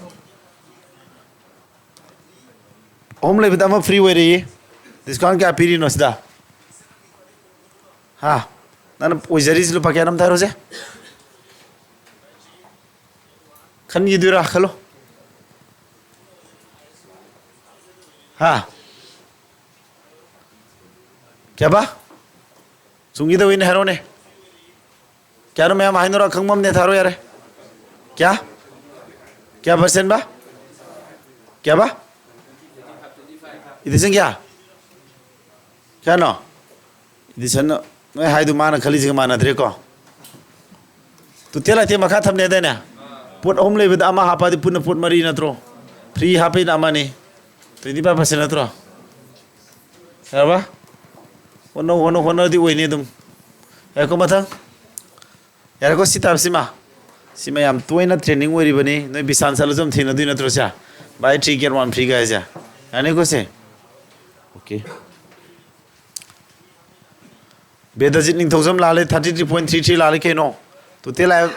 ꯑꯍꯨꯝ ꯂꯩꯕꯗ ꯑꯃ free ꯑꯣꯏꯔꯦꯌꯦ꯫ Discount ꯀꯌꯥ ꯄꯤꯔꯤꯅꯣ ꯁꯤꯗ? ꯍꯥ? ꯅꯪꯅ ꯑꯣꯏꯖꯔꯤꯁꯤ ꯂꯨꯄꯥ ꯀꯌꯥꯅꯣ ꯑꯝꯇ ꯍꯥꯏꯔꯣꯁꯦ꯫ ꯈꯟꯈꯤꯗꯣꯏꯔꯥ? ꯈꯜꯂꯣ꯫ ꯍꯥ? ꯀꯌꯥꯕ? ꯆꯨꯝꯒꯦ ꯇꯧꯋꯤꯅꯦ, ꯍꯥꯏꯔꯣꯅꯦ꯫ ꯀꯌꯥꯅꯣ ꯃꯌꯥꯝ ꯍꯥꯏꯅꯔꯣ, ꯑꯈꯪꯕ ꯑꯃꯅꯦ ꯊꯥꯔꯣ ꯌꯥꯔꯦ꯫ ꯀꯌꯥ? ꯀꯌꯥ percentꯕ? ꯀꯌꯥꯕ? Edition ꯀꯌꯥ? ꯀꯌꯥꯅꯣ? Edisonꯅ ꯅꯣꯏ ꯍꯥꯏꯗꯨ ꯃꯥꯅ ꯈꯜꯂꯤꯁꯤꯒ ꯃꯥꯟꯅꯗ꯭ꯔꯦꯀꯣ꯫ Total item ꯃꯈꯥ ꯊꯝꯅꯦꯗꯥꯏꯅꯦ? ꯄꯣꯠ ꯑꯍꯨꯝ ꯂꯩꯕꯗ ꯑꯃ ꯍꯥꯞꯄꯗꯤ ꯄꯨꯟꯅ ꯄꯣꯠ ꯃꯔꯤ ꯅꯠꯇ꯭ꯔꯣ? Free ꯍꯥꯞꯄꯩꯅ ꯑꯃꯅꯤ꯫ Twenty five percent ꯅꯠꯇ꯭ꯔꯣ? ꯌꯥꯔꯕ? ꯍꯣꯠꯅꯧ, ꯍꯣꯠꯅꯧ, ꯍꯣꯠꯅꯔꯗꯤ ꯑꯣꯏꯅꯤ ꯑꯗꯨꯝ꯫ ꯌꯥꯔꯦꯀꯣ, ꯃꯊꯪ꯫ ꯌꯥꯔꯦꯀꯣ, ꯁꯤ ꯇꯥꯕ ꯁꯤꯃ꯫ ꯁꯤꯃ ꯌꯥꯝ ꯇꯣꯏꯅ trending ꯑꯣꯏꯔꯤꯕꯅꯤ꯫ ꯅꯣꯏ ꯕꯤꯁꯥꯜ ꯆꯠꯂꯁꯨ ꯑꯗꯨꯝ ꯊꯦꯡꯅꯗꯣꯏ ꯅꯠꯇ꯭ꯔꯣ ꯁꯦ? Buy three get one free ꯒꯥꯏꯁꯦ꯫ ꯌꯥꯅꯤꯀꯣ ꯁꯦ? Okay꯫ ꯕꯦꯗꯖꯤꯠ ꯅꯤꯡꯊꯧꯖꯝ ꯂꯥꯜꯂꯦ, thirty three point three three ꯂꯥꯜꯂꯦ ꯀꯩꯅꯣ? Total item,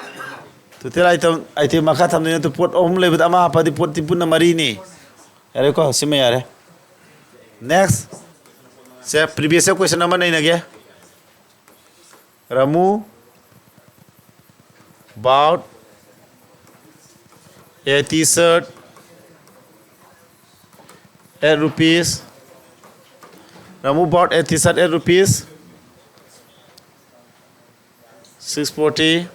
total item, item ꯃꯈꯥ ꯊꯝꯗꯣꯏ ꯅꯠꯇ꯭ꯔꯣ? ꯄꯣꯠ ꯑꯍꯨꯝ ꯂꯩꯕꯗ ꯑꯃ ꯍꯥꯞꯄꯗꯤ ꯄꯣꯠꯇꯤ ꯄꯨꯟꯅ ꯃꯔꯤꯅꯤ꯫ ꯌꯥꯔꯦꯀꯣ? ꯁꯤꯃ ꯌꯥꯔꯦ꯫ Next꯫ ꯁꯦ, previous year question ꯑꯃ ꯅꯩꯅꯒꯦ꯫ Ramu bought a T-shirt at rupees. Ramu bought a T-shirt at rupees six forty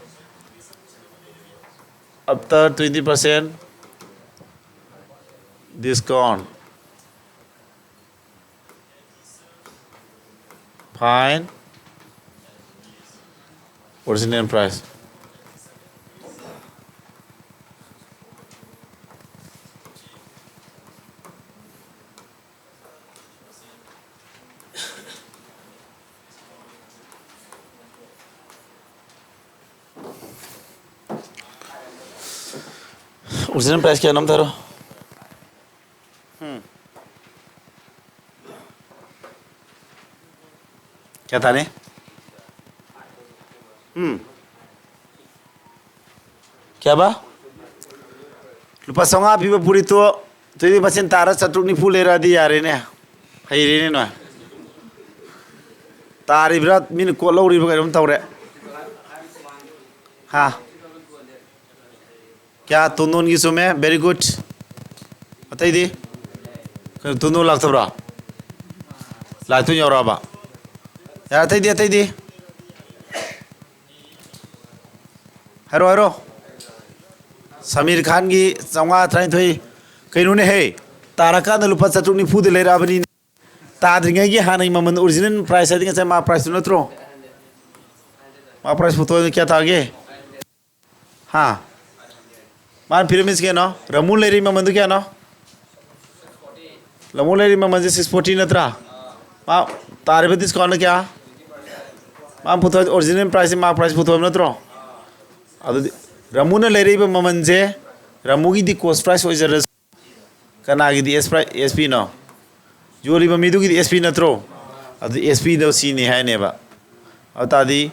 after twenty percent discount. Find original price. Original price ꯀꯌꯥꯅꯣ ꯑꯝꯇ ꯍꯥꯏꯔꯣ꯫ ꯎꯝ꯫ ꯀꯌꯥ ꯇꯥꯅꯤ? ꯎꯝ꯫ ꯀꯌꯥꯕ? ꯂꯨꯄꯥ ꯆꯥꯝꯃꯉꯥ ꯄꯤꯕ ꯐꯨꯔꯤꯠꯇꯣ ꯇ꯭ꯋꯦꯟꯇꯤ ꯄꯥꯔꯁꯦꯟ ꯇꯥꯔ ꯆꯥꯇ꯭ꯔꯨꯛ ꯅꯤꯐꯨ ꯂꯩꯔꯛꯑꯗꯤ ꯌꯥꯔꯦꯅꯦ꯫ ꯍꯩꯔꯦꯅꯦ ꯅꯣꯏ꯫ ꯇꯥꯔꯤꯕ꯭ꯔꯥ? ꯃꯤꯅ ꯀꯣꯠ ꯂꯧꯔꯤꯕ꯭ꯔꯥ? ꯀꯩꯅꯣꯝ ꯇꯧꯔꯦ꯫ ꯍꯥ? ꯀꯌꯥ? ꯇꯣꯟꯗꯣꯟꯒꯤ ꯆꯨꯝꯃꯦ, very good꯫ ꯑꯇꯩꯗꯤ? ꯀꯩꯅꯣ, ꯇꯣꯟꯗꯣꯟ ꯂꯥꯛꯇꯕ꯭ꯔꯣ? ꯂꯥꯛꯇꯣꯏ ꯌꯥꯎꯔꯛꯑꯕ? ꯌꯥꯔꯦ, ꯑꯇꯩꯗꯤ, ꯑꯇꯩꯗꯤ? ꯍꯥꯏꯔꯣ, ꯍꯥꯏꯔꯣ꯫ ꯁꯃꯤꯔ ꯈꯥꯟꯒꯤ ꯆꯥꯝꯃꯉꯥ ꯇꯔꯥꯅꯤꯊꯣꯏ꯫ ꯀꯩꯅꯣꯅꯦꯍꯦ, ꯇꯥꯔꯀꯥꯟꯗ ꯂꯨꯄꯥ ꯆꯥꯇ꯭ꯔꯨꯛ ꯅꯤꯐꯨꯗ ꯂꯩꯔꯛꯑꯕꯅꯤꯅꯦ꯫ ꯇꯥꯗ꯭ꯔꯤꯉꯩꯒꯤ ꯍꯥꯟꯅꯒꯤ ꯃꯃꯜ, ꯑꯣꯔꯤꯖꯤꯅꯦꯜ ꯄ꯭ꯔꯥꯏꯁ ꯍꯥꯏꯗꯤ ꯉꯁꯥꯏ ꯃꯥ ꯄ꯭ꯔꯥꯏꯁꯇꯨ ꯅꯠꯇ꯭ꯔꯣ? ꯃꯥ ꯄ꯭ꯔꯥꯏꯁ ꯄꯨꯊꯣꯛꯑꯗꯤ ꯀꯌꯥ ꯇꯥꯒꯦ? ꯍꯥ? ꯃꯥꯅ ꯄꯤꯔꯝꯃꯤꯁꯤ ꯀꯩꯅꯣ? ꯔꯥꯃꯨ ꯂꯩꯔꯤ ꯃꯃꯜꯗꯨ ꯀꯌꯥꯅꯣ? ꯔꯥꯃꯨ ꯂꯩꯔꯤ ꯃꯃꯜꯁꯦ ꯁꯤꯛꯁ ꯐꯣꯔꯇꯤ ꯅꯠꯇ꯭ꯔꯥ? ꯃꯥ ꯇꯥꯔꯤꯕ ꯗꯤꯁꯀꯥꯎꯟꯅ ꯀꯌꯥ? ꯃꯥ ꯄꯨꯊꯣꯛ, ꯑꯣꯔꯤꯖꯤꯅꯦꯜ ꯄ꯭ꯔꯥꯏꯁꯁꯦ ꯃꯥ ꯄ꯭ꯔꯥꯏꯁ ꯄꯨꯊꯣꯛꯑꯕ ꯅꯠꯇ꯭ꯔꯣ? ꯑꯗꯨꯗꯤ ꯔꯥꯃꯨꯅ ꯂꯩꯔꯛꯏꯕ ꯃꯃꯜꯁꯦ, ꯔꯥꯃꯨꯒꯤꯗꯤ ꯀꯣꯁ ꯄ꯭ꯔꯥꯏꯁ ꯑꯣꯏꯖꯔꯁꯨ, ꯀꯅꯥꯒꯤꯗꯤ ꯑꯦꯁ ꯄ꯭ꯔꯥꯏ-, ꯑꯦꯁ ꯄꯤꯅꯣ? ꯌꯣꯜꯂꯤꯕ ꯃꯤꯗꯨꯒꯤꯗꯤ ꯑꯦꯁ ꯄꯤ ꯅꯠꯇ꯭ꯔꯣ? ꯑꯗꯨ ꯑꯦꯁ ꯄꯤꯗꯣ ꯁꯤꯅꯤ ꯍꯥꯏꯅꯦꯕ꯫ ꯑꯗꯨ ꯇꯥꯔꯗꯤ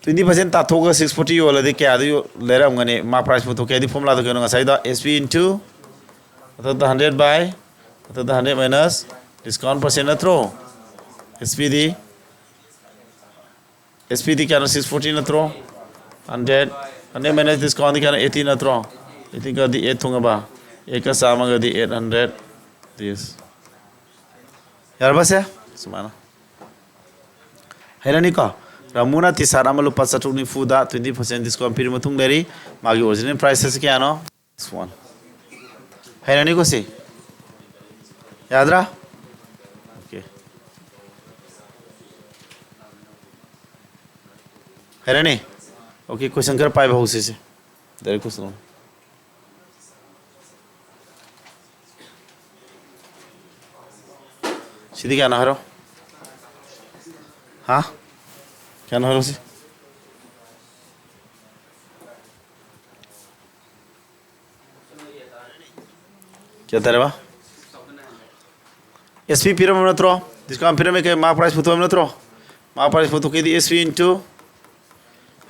ꯇ꯭ꯋꯦꯟꯇꯤ ꯄꯥꯔꯁꯦꯟ ꯇꯥꯊꯣꯛꯑꯒ ꯁꯤꯛꯁ ꯐꯣꯔꯇꯤ ꯌꯣꯜꯂꯗꯤ ꯀꯌꯥꯗ ꯌꯣ-, ꯂꯩꯔꯝꯒꯅꯤ? ꯃꯥ ꯄ꯭ꯔꯥꯏꯁ ꯄꯨꯊꯣꯛꯀꯦ ꯍꯥꯏꯗꯤ ꯐꯣꯔꯃꯨꯂꯥꯗꯣ ꯀꯩꯅꯣ? ꯉꯁꯥꯏꯗꯣ ꯑꯦꯁ ꯄꯤ into ꯃꯊꯛꯇ ꯍꯟꯗ꯭ꯔꯦꯠ by ꯃꯊꯛꯇ ꯍꯟꯗ꯭ꯔꯦꯠ minus discount percent ꯅꯠꯇ꯭ꯔꯣ? ꯑꯦꯁ ꯄꯤꯗꯤ, ꯑꯦꯁ ꯄꯤꯗꯤ ꯀꯌꯥꯅꯣ? ꯁꯤꯛꯁ ꯐꯣꯔꯇꯤ ꯅꯠꯇ꯭ꯔꯣ? ꯍꯟꯗ꯭ꯔꯦꯠ, ꯍꯟꯗ꯭ꯔꯦꯠ minus discountꯗꯤ ꯀꯌꯥꯅꯣ? ꯑꯩꯠꯇꯤ ꯅꯠꯇ꯭ꯔꯣ? ꯑꯩꯠꯇꯤꯒꯗꯤ ꯑꯩꯠ ꯊꯣꯡꯉꯕ? ꯑꯩꯠꯀ ꯆꯥꯝꯃꯒꯗꯤ eight hundred, this꯫ ꯌꯥꯔꯕꯁꯦ? ꯁꯨꯃꯥꯏꯅ꯫ ꯍꯩꯔꯅꯤꯀꯣ? ꯔꯥꯃꯨꯅ ꯇꯤ ꯁꯥꯔꯠ ꯑꯃ ꯂꯨꯄꯥ ꯆꯥꯇ꯭ꯔꯨꯛ ꯅꯤꯐꯨꯗ twenty percent discount ꯄꯤꯔ ꯃꯇꯨꯡ ꯂꯩꯔꯤ꯫ ꯃꯥꯒꯤ ꯑꯣꯔꯤꯖꯤꯅꯦꯜ ꯄ꯭ꯔꯥꯏꯁ ꯑꯁꯤ ꯀꯌꯥꯅꯣ? This one꯫ ꯍꯩꯔꯅꯤꯀꯣ ꯁꯤ? ꯌꯥꯗ꯭ꯔꯥ? Okay꯫ ꯍꯩꯔꯅꯤ? Okay, question ꯈꯔ ꯄꯥꯏꯕ ꯍꯧꯁꯤꯁꯦ꯫ Direct question꯫ ꯁꯤꯗꯤ ꯀꯌꯥꯅꯣ ꯍꯥꯏꯔꯣ? ꯍꯥ? ꯀꯌꯥꯅꯣ ꯍꯥꯏꯔꯣ ꯁꯤ? ꯀꯌꯥ ꯇꯥꯔꯦꯕ? ꯑꯦꯁ ꯄꯤ ꯄꯤꯔꯝꯕ ꯅꯠꯇ꯭ꯔꯣ? ꯗꯤꯁꯀꯥꯎꯟ ꯄꯤꯔꯝꯃꯦ꯫ ꯀꯩ ꯃꯥ ꯄ꯭ꯔꯥꯏꯁ ꯄꯨꯊꯣꯛꯑꯝꯃꯤ ꯅꯠꯇ꯭ꯔꯣ? ꯃꯥ ꯄ꯭ꯔꯥꯏꯁ ꯄꯨꯊꯣꯛꯀꯦꯗꯤ S P into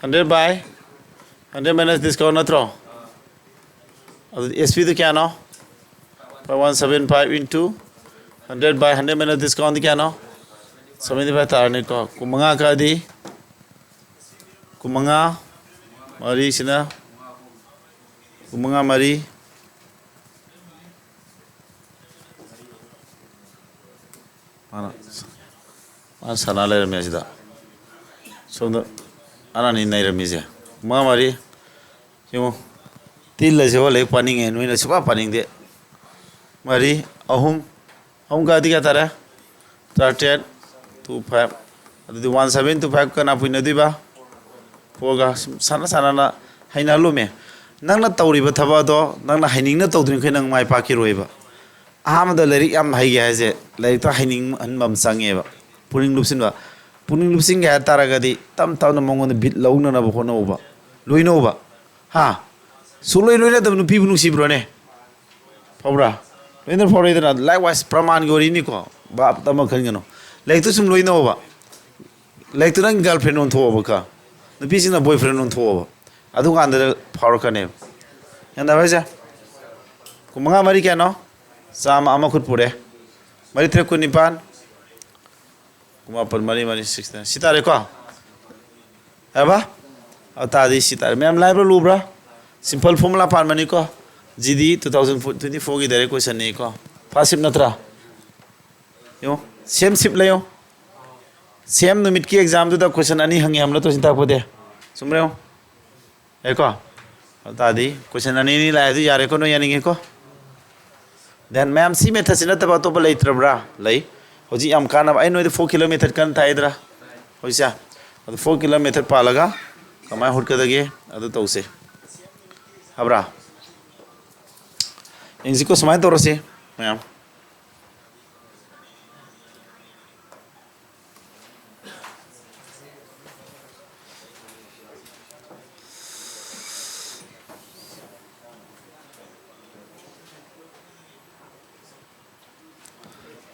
hundred by hundred minus discount ꯅꯠꯇ꯭ꯔꯣ? ꯑꯗꯨꯗꯤ ꯑꯦꯁ ꯄꯤꯗꯨ ꯀꯌꯥꯅꯣ? Five one seven five into hundred by hundred minus ꯗꯤꯁꯀꯥꯎꯟꯗꯤ ꯀꯌꯥꯅꯣ? ꯁꯚꯦꯟꯇꯤ ꯐꯥꯏꯚ ꯇꯥꯔꯅꯤꯀꯣ꯫ ꯀꯨꯟꯃꯉꯥ ꯀꯛꯑꯗꯤ ꯀꯨꯟꯃꯉꯥ ꯃꯔꯤꯁꯤꯅ ꯀꯨꯟꯃꯉꯥ ꯃꯔꯤ꯫ ꯃꯥꯅ ꯃꯥꯅ ꯁꯥꯟꯅ ꯂꯩꯔꯝꯃꯦ ꯑꯁꯤꯗ꯫ ꯁꯣꯝꯗ ꯑꯅꯥꯅꯤ ꯅꯩꯔꯝꯃꯤꯁꯦ꯫ ꯃꯉꯥ ꯃꯔꯤ꯫ ꯌꯦꯡꯉꯣ꯫ ꯇꯤꯜꯂꯁꯤꯕꯣ ꯂꯥꯏꯔꯤꯛ ꯄꯥꯅꯤꯡꯉꯦ, ꯅꯣꯏꯅ ꯁꯨꯡꯄꯥ ꯄꯥꯅꯤꯡꯗꯦ꯫ ꯃꯔꯤ꯫ ꯑꯍꯨꯝ꯫ ꯑꯍꯨꯝ ꯀꯥꯗꯤ ꯀꯌꯥ ꯇꯥꯔꯦ? ꯇꯔꯥꯇꯔꯦꯠ꯫ Two five. ꯑꯗꯨꯗꯤ ꯋꯥꯟ ꯁꯚꯦꯟ ꯇꯨ ꯐꯥꯏꯚ ꯀꯅꯥ ꯄꯨꯏꯅꯗꯣꯏꯕ? ꯐꯣꯔꯒ꯫ ꯁꯨꯝ ꯁꯥꯟꯅ ꯁꯥꯟꯅꯅ ꯍꯩꯅꯍꯜꯂꯨꯃꯦ꯫ ꯅꯪꯅ ꯇꯧꯔꯤꯕ ꯊꯕꯛ ꯑꯗꯣ ꯅꯪꯅ ꯍꯩꯅꯤꯡꯅ ꯇꯧꯗ꯭ꯔꯤꯡꯈꯩ ꯅꯪ ꯃꯥꯏ ꯄꯥꯛꯈꯤꯔꯣꯏꯕ꯫ ꯑꯍꯥꯟꯕꯗ ꯂꯥꯏꯔꯤꯛ ꯌꯥꯝ ꯍꯩꯒꯦ ꯍꯥꯏꯁꯦ ꯂꯥꯏꯔꯤꯛꯇ ꯍꯩꯅꯤꯡꯍꯟꯕ ꯑꯃ ꯆꯪꯉꯦꯕ꯫ ꯄꯨꯛꯅꯤꯡ ꯂꯨꯞꯁꯤꯟꯕ꯫ ꯄꯨꯛꯅꯤꯡ ꯂꯨꯞꯁꯤꯟꯒꯦ ꯍꯥꯏ ꯇꯥꯔꯒꯗꯤ ꯇꯞ ꯇꯞꯅ ꯃꯉꯣꯟꯗ ꯕꯤꯠ ꯂꯧꯅꯅꯕ ꯍꯣꯠꯅꯧꯕ꯫ ꯂꯣꯏꯅꯧꯕ꯫ ꯍꯥ? ꯁꯨꯡꯂꯣꯏ ꯂꯣꯏꯅꯗꯕ ꯅꯨꯄꯤꯕꯨ ꯅꯨꯡꯁꯤꯕ꯭ꯔꯣꯅꯦ? ꯐꯕ꯭ꯔꯥ? ꯂꯣꯏꯅ ꯐꯥꯎꯔꯛꯏꯗꯅ꯫ Likewise ꯄ꯭ꯔꯃꯥꯟꯒꯤ ꯋꯥꯔꯤꯅꯤꯀꯣ꯫ ꯚꯥꯞ ꯑꯃ ꯈꯟꯒꯅꯨ꯫ ꯂꯥꯏꯔꯤꯛꯇꯨ ꯁꯨꯝ ꯂꯣꯏꯅꯧꯕ꯫ ꯂꯥꯏꯔꯤꯛꯇꯨ ꯅꯪ girlfriend ꯑꯣꯟꯊꯣꯛꯑꯣꯕ ꯀ꯫ ꯅꯨꯄꯤꯁꯤꯡꯅ boyfriend ꯑꯣꯟꯊꯣꯛꯑꯣꯕ꯫ ꯑꯗꯨꯀꯥꯟꯗ ꯐꯥꯎꯔꯛꯀꯅꯦꯕ꯫ ꯒ꯭ꯌꯥꯟ ꯇꯥꯕ꯭ꯔꯥ ꯍꯥꯏꯁꯦ? ꯀꯨꯟꯃꯉꯥ ꯃꯔꯤ ꯀꯌꯥꯅꯣ? ꯆꯥꯝꯃ ꯑꯃ ꯈꯨꯠ ꯄꯨꯔꯦ꯫ ꯃꯔꯤ ꯇꯔꯦꯠ ꯀꯨꯟꯅꯤꯄꯥꯟ꯫ ꯀꯨꯟꯃꯥꯄꯟ ꯃꯔꯤ ꯃꯔꯤ sixty nine꯫ ꯁꯤ ꯇꯥꯔꯦꯀꯣ? ꯍꯥꯏꯕ? ꯑꯗꯨ ꯇꯥꯔꯗꯤ ꯁꯤ ꯇꯥꯔꯦ꯫ ꯃꯌꯥꯝ ꯂꯥꯏꯕ꯭ꯔꯥ ꯂꯨꯕ꯭ꯔꯥ? Simple formula ꯄꯥꯟꯕꯅꯤꯀꯣ꯫ G D two thousand twenty four ꯒꯤ direct question ꯅꯤꯀꯣ꯫ First shift ꯅꯠꯇ꯭ꯔꯥ? ꯌꯦꯡꯉꯣ꯫ Same shift ꯂꯩꯌꯣ꯫ Same ꯅꯨꯃꯤꯠꯀꯤ exam ꯗꯨꯗ question ꯑꯅꯤ ꯍꯪꯉꯦ ꯍꯥꯏꯕ ꯅꯠꯇ꯭ꯔꯣ ꯁꯤ ꯇꯥꯛꯄꯗꯤ? ꯆꯨꯝꯕ꯭ꯔꯥ ꯌꯦꯡꯉꯣ꯫ ꯌꯥꯏꯀꯣ? ꯑꯗꯨ ꯇꯥꯔꯗꯤ question ꯑꯅꯤ ꯑꯅꯤ ꯂꯥꯛꯑꯦ ꯑꯗꯨ ꯌꯥꯔꯦꯀꯣ, ꯅꯣꯏ ꯌꯥꯅꯤꯡꯉꯦꯀꯣ? Then ꯃꯌꯥꯝ ꯁꯤ method ꯁꯤ ꯅꯠꯇꯕ ꯑꯇꯣꯞꯄ ꯂꯩꯇ꯭ꯔꯕ꯭ꯔꯥ? ꯂꯩ꯫ ꯍꯧꯖꯤꯛ ꯌꯥꯝ ꯀꯥꯟꯅꯕ ꯑꯩ ꯅꯣꯏꯗ four kilo method ꯀꯟꯅ ꯇꯥꯛꯏꯗ꯭ꯔꯥ? ꯍꯧꯖꯤꯛꯁꯦ꯫ ꯑꯗꯨ four kilo method ꯄꯥꯜꯂꯒ ꯀꯃꯥꯏꯅ ꯍꯨꯠꯀꯗꯒꯦ ꯑꯗꯨ ꯇꯧꯁꯦ꯫ ꯍꯥꯏꯕ꯭ꯔꯥ? ꯌꯦꯡꯁꯤꯀꯣ, ꯁꯨꯃꯥꯏꯅ ꯇꯧꯔꯁꯤ ꯃꯌꯥꯝ꯫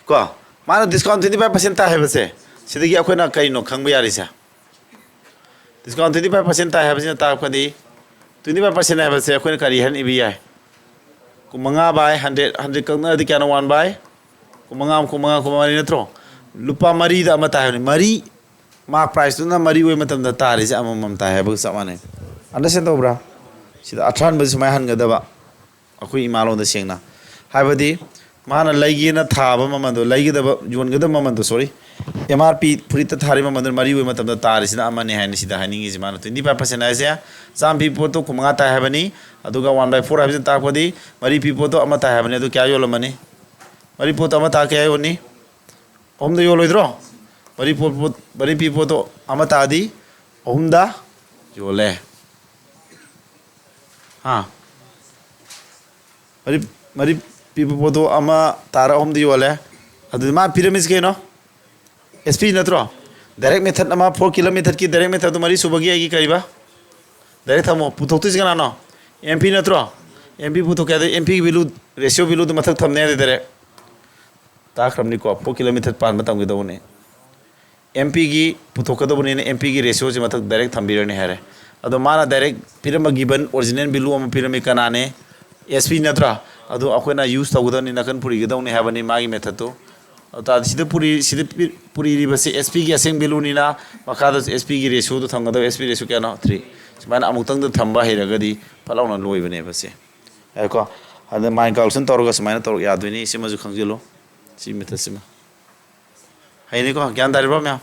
ꯀꯣ, ꯃꯥꯅ discount twenty five percent ꯇꯥꯏ ꯍꯥꯏꯕꯁꯦ, ꯁꯤꯗꯒꯤ ꯑꯩꯈꯣꯏꯅ ꯀꯔꯤꯅꯣ ꯈꯪꯕ ꯌꯥꯔꯤꯁꯦ? Discount twenty five percent ꯇꯥꯏ ꯍꯥꯏꯕꯁꯤꯅ ꯇꯥꯛꯄꯗꯤ, twenty five percent ꯍꯥꯏꯕꯁꯦ ꯑꯩꯈꯣꯏꯅ ꯀꯔꯤ ꯍꯥꯏꯅ ꯏꯕ ꯌꯥꯏ? ꯀꯨꯟꯃꯉꯥ by hundred, hundred ꯀꯛꯅꯔꯗꯤ ꯀꯌꯥꯅꯣ? One by ꯀꯨꯟꯃꯉꯥ, ꯀꯨꯟꯃꯉꯥ, ꯀꯨꯟꯃꯉꯥ ꯃꯔꯤ ꯅꯠꯇ꯭ꯔꯣ? ꯂꯨꯄꯥ ꯃꯔꯤꯗ ꯑꯃ ꯇꯥꯏ ꯍꯥꯏꯕꯅꯤ꯫ ꯃꯔꯤ, mark priceꯇꯨꯅ ꯃꯔꯤ ꯑꯣꯏꯕ ꯃꯇꯝꯗ ꯇꯥꯔꯤꯁꯦ ꯑꯃꯃꯝ ꯇꯥꯏ ꯍꯥꯏꯕꯒ ꯆꯞ ꯃꯥꯟꯅꯩ꯫ Understand ꯇꯧꯕ꯭ꯔꯥ? ꯁꯤꯗ ꯑꯊ꯭ꯔꯥꯟꯕꯁꯦ ꯁꯨꯃꯥꯏꯅ ꯍꯟꯒꯗꯕ꯫ ꯑꯩꯈꯣꯏ ꯏꯃꯥꯂꯣꯟꯗ ꯁꯦꯡꯅ ꯍꯥꯏꯕꯗꯤ, ꯃꯥꯅ ꯂꯩꯒꯦꯅ ꯊꯥꯕ ꯃꯃꯜꯗꯣ, ꯂꯩꯒꯗꯕ, ꯌꯣꯟꯒꯗꯕ ꯃꯃꯜꯗꯣ, sorry, M R P ꯐꯨꯔꯤꯠꯇ ꯊꯥꯔꯤꯕ ꯃꯃꯜꯗꯨꯅ ꯃꯔꯤ ꯑꯣꯏꯕ ꯃꯇꯝꯗ ꯇꯥꯔꯤꯁꯤꯅ ꯑꯃꯅꯤ ꯍꯥꯏꯅ ꯁꯤꯗ ꯍꯥꯏꯅꯤꯡꯉꯤꯁꯤ꯫ ꯃꯥꯅ twenty five percent ꯍꯥꯏꯁꯦ, ꯆꯥꯝꯃ ꯄꯤꯕ ꯄꯣꯠꯇꯣ ꯀꯨꯟꯃꯉꯥ ꯇꯥꯏ ꯍꯥꯏꯕꯅꯤ, ꯑꯗꯨꯒ one by four ꯍꯥꯏꯕꯁꯤꯅ ꯇꯥꯛꯄꯗꯤ ꯃꯔꯤ ꯄꯤꯕ ꯄꯣꯠꯇꯣ ꯑꯃ ꯇꯥꯏ ꯍꯥꯏꯕꯅꯤ꯫ ꯑꯗꯨ ꯀꯌꯥ ꯌꯣꯜꯂꯝꯃꯅꯤ? ꯃꯔꯤ ꯄꯣꯠꯇꯣ ꯑꯃ ꯇꯥ ꯀꯌꯥ ꯌꯣꯟꯅꯤ? ꯑꯍꯨꯝꯗ ꯌꯣꯜꯂꯣꯏꯗ꯭ꯔꯣ? ꯃꯔꯤ ꯄꯣꯠ, ꯄꯣꯠ, ꯃꯔꯤ ꯄꯤꯕ ꯄꯣꯠꯇꯣ ꯑꯃ ꯇꯥꯗꯤ ꯑꯍꯨꯝꯗ ꯌꯣꯜꯂꯦ꯫ ꯍꯥ? ꯃꯔꯤ, ꯃꯔꯤ ꯄꯤꯕ ꯄꯣꯠꯇꯣ ꯑꯃ ꯇꯥꯔ ꯑꯍꯨꯝꯗ ꯌꯣꯜꯂꯦ꯫ ꯑꯗꯨꯗꯤ ꯃꯥ ꯄꯤꯔꯝꯃꯤꯁꯤ ꯀꯩꯅꯣ? S P ꯅꯠꯇ꯭ꯔꯣ? Direct method ꯑꯃ, four kilo methodꯀꯤ direct methodꯇꯣ ꯃꯔꯤ ꯁꯨꯕꯒꯤ ꯑꯩꯒꯤ ꯀꯔꯤꯕ? Direct ꯊꯝꯃꯣ꯫ ꯄꯨꯊꯣꯛꯇꯣꯏꯁꯤ ꯀꯅꯥꯅꯣ? M P ꯅꯠꯇ꯭ꯔꯣ? M P ꯄꯨꯊꯣꯛꯀꯦ ꯍꯥꯏꯗꯤ M Pꯒꯤ value, ratio valueꯗꯨ ꯃꯊꯛ ꯊꯝꯅꯤ ꯍꯥꯏꯗꯤ direct꯫ ꯇꯥꯈ꯭ꯔꯕꯅꯤꯀꯣ? Four kilo method ꯄꯥꯟꯕ ꯇꯝꯒꯗꯧꯕꯅꯤ꯫ M Pꯒꯤ ꯄꯨꯊꯣꯛꯀꯗꯧꯕꯅꯤꯅ M Pꯒꯤ ratioꯁꯤ ꯃꯊꯛ direct ꯊꯝꯕꯤꯔꯅꯤ ꯍꯥꯏꯔꯦ꯫ ꯑꯗꯣ ꯃꯥꯅ direct ꯄꯤꯔꯝꯕ given original value ꯑꯃ ꯄꯤꯔꯝꯃꯤ, ꯀꯅꯥꯅꯦ? S P ꯅꯠꯇ꯭ꯔꯥ? ꯑꯗꯣ ꯑꯩꯈꯣꯏꯅ use ꯇꯧꯒꯗꯕꯅꯤ, ꯅꯥꯀꯟ ꯄꯨꯔꯤꯒꯗꯧꯅꯤ ꯍꯥꯏꯕꯅꯤ ꯃꯥꯒꯤ methodꯇꯨ꯫ ꯑꯗꯨ ꯇꯥꯔꯗꯤ ꯁꯤꯗ ꯄꯨꯔꯤ-, ꯁꯤꯗ ꯄꯤ-, ꯄꯨꯔꯤꯔꯤꯕꯁꯤ S Pꯒꯤ ꯑꯁꯦꯡ valueꯅꯤꯅ, ꯃꯈꯥꯗꯁꯨ S Pꯒꯤ ratioꯗꯨ ꯊꯝꯒꯗꯕ, S P ratio ꯀꯌꯥꯅꯣ? Three꯫ ꯁꯨꯃꯥꯏꯅ ꯑꯃꯨꯛꯇꯪꯗ ꯊꯝꯕ ꯍꯩꯔꯒꯗꯤ ꯐꯠ ꯂꯥꯎꯅ ꯂꯣꯏꯕꯅꯦꯕ ꯁꯦ꯫ ꯌꯥꯏꯀꯣ? ꯑꯗ mind calculation ꯇꯧꯔꯒ ꯁꯨꯃꯥꯏꯅ ꯇꯧꯔ ꯌꯥꯗꯣꯏꯅꯤ꯫ ꯁꯤꯃꯁꯨ ꯈꯪꯖꯤꯜꯂꯨ꯫ ꯁꯤ methodꯁꯤꯃ꯫ ꯍꯩꯅꯤꯀꯣ? ꯒ꯭ꯌꯥꯟ ꯇꯥꯔꯤꯕ꯭ꯔꯣ ꯃꯌꯥꯝ?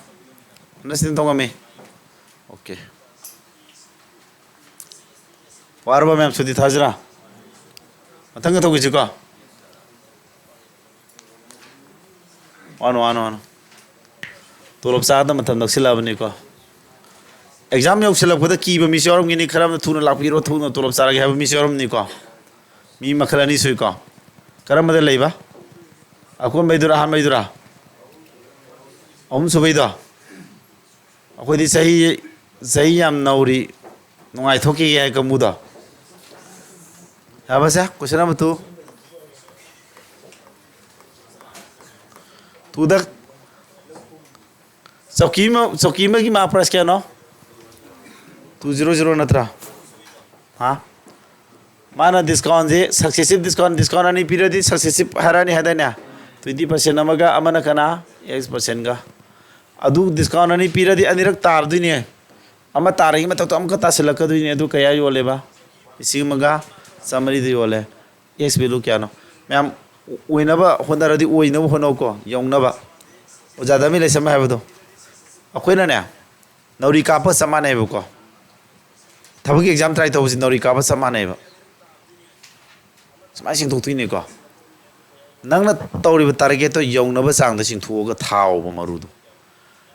Understand ꯇꯧꯉꯝꯃꯤ? Okay꯫ ꯋꯥꯔꯕ ꯃꯌꯥꯝ? ꯁꯨꯇꯤ ꯊꯥꯁꯤꯔꯥ? ꯃꯊꯪꯒ ꯇꯧꯈꯤꯁꯤꯀꯣ? ꯋꯥꯅꯣ, ꯋꯥꯅꯣ, ꯋꯥꯅꯣ꯫ ꯇꯣꯂꯣꯞ ꯆꯥꯒꯗꯕ ꯃꯇꯝ ꯅꯛꯁꯤꯜꯂꯛꯑꯕꯅꯤꯀꯣ꯫ Exam ꯌꯧꯁꯤꯜꯂꯛꯄꯗ ꯀꯤꯕ ꯃꯤꯁꯨ ꯌꯥꯎꯔꯝꯒꯅꯤ, ꯈꯔ ꯑꯃꯅ ꯊꯨꯅ ꯂꯥꯛꯄꯤꯔꯣ, ꯊꯨꯅ ꯇꯣꯂꯣꯞ ꯆꯥꯔꯒꯦ ꯍꯥꯏꯕ ꯃꯤꯁꯨ ꯌꯥꯎꯔꯝꯅꯤꯀꯣ꯫ ꯃꯤ ꯃꯈꯜ ꯑꯅꯤ ꯁꯨꯏꯀꯣ꯫ ꯀꯔꯝꯕꯗ ꯂꯩꯕ? ꯑꯀꯣꯟꯕꯩꯗꯨꯔꯥ, ꯑꯍꯥꯟꯕꯩꯗꯨꯔꯥ? ꯑꯍꯨꯝꯁꯨꯕꯩꯗꯣ? ꯑꯩꯈꯣꯏꯗꯤ ꯆꯍꯤ, ꯆꯍꯤ ꯌꯥꯝ ꯅꯧꯔꯤ, ꯅꯨꯡꯉꯥꯏꯊꯣꯛꯈꯤꯒꯦ ꯍꯥꯏ ꯀꯥꯡꯕꯨꯗꯣ꯫ ꯌꯥꯕꯁꯦ? Question number two꯫ ꯇꯨꯗ ꯆꯧꯀꯤ ꯑꯃ, ꯆꯧꯀꯤ ꯑꯃꯒꯤ mark price ꯀꯌꯥꯅꯣ? Two zero zero ꯅꯠꯇ꯭ꯔꯥ? ꯍꯥ? ꯃꯥꯅ discount ꯁꯦ, successive discount, discount ꯑꯅꯤ ꯄꯤꯔꯗꯤ successive ꯍꯥꯏꯔꯛꯑꯅꯤ ꯍꯥꯏꯗꯥꯏꯅꯦ? Twenty percent ꯑꯃꯒ, ꯑꯃꯅ ꯀꯅꯥ? X percent ꯒ꯫ ꯑꯗꯨ discount ꯑꯅꯤ ꯄꯤꯔꯗꯤ ꯑꯅꯤꯔꯛ ꯇꯥꯔꯗꯣꯏꯅꯦ꯫ ꯑꯃ ꯇꯥꯔꯒꯤ ꯃꯊꯛꯇ ꯑꯃꯨꯛꯀ ꯇꯥꯁꯤꯜꯂꯛꯀꯗꯣꯏꯅꯦ꯫ ꯑꯗꯨ ꯀꯌꯥ ꯌꯣꯜꯂꯦꯕ? ꯂꯤꯁꯤꯡ ꯑꯃꯒ ꯆꯥꯃꯔꯤꯗ ꯌꯣꯜꯂꯦ꯫ X value ꯀꯌꯥꯅꯣ? ꯃꯌꯥꯝ ꯑꯣꯏꯅꯕ ꯍꯣꯠꯅꯔꯗꯤ ꯑꯣꯏꯅꯕ ꯍꯣꯠꯅꯧꯀꯣ, ꯌꯧꯅꯕ꯫ ꯑꯣꯖꯥ ꯗꯥꯃꯤ ꯂꯩꯁꯝ ꯍꯥꯏꯕꯗꯣ, ꯑꯩꯈꯣꯏꯅꯅꯦ, ꯅꯥꯎꯔꯤ ꯀꯥꯞꯄ ꯆꯞ ꯃꯥꯟꯅꯩꯕꯀꯣ꯫ ꯊꯕꯛꯀꯤ exam try ꯇꯧꯕꯁꯤ ꯅꯥꯎꯔꯤ ꯀꯥꯞꯄ ꯆꯞ ꯃꯥꯟꯅꯩꯕ꯫ ꯁꯨꯃꯥꯏꯅ ꯆꯤꯡꯊꯣꯛꯇꯣꯏꯅꯤꯀꯣ꯫ ꯅꯪꯅ ꯇꯧꯔꯤꯕ target ꯇꯣ ꯌꯧꯅꯕ ꯆꯥꯡꯗ ꯆꯤꯡꯊꯣꯛꯑꯒ ꯊꯥꯎꯕ ꯃꯔꯨꯗꯣ꯫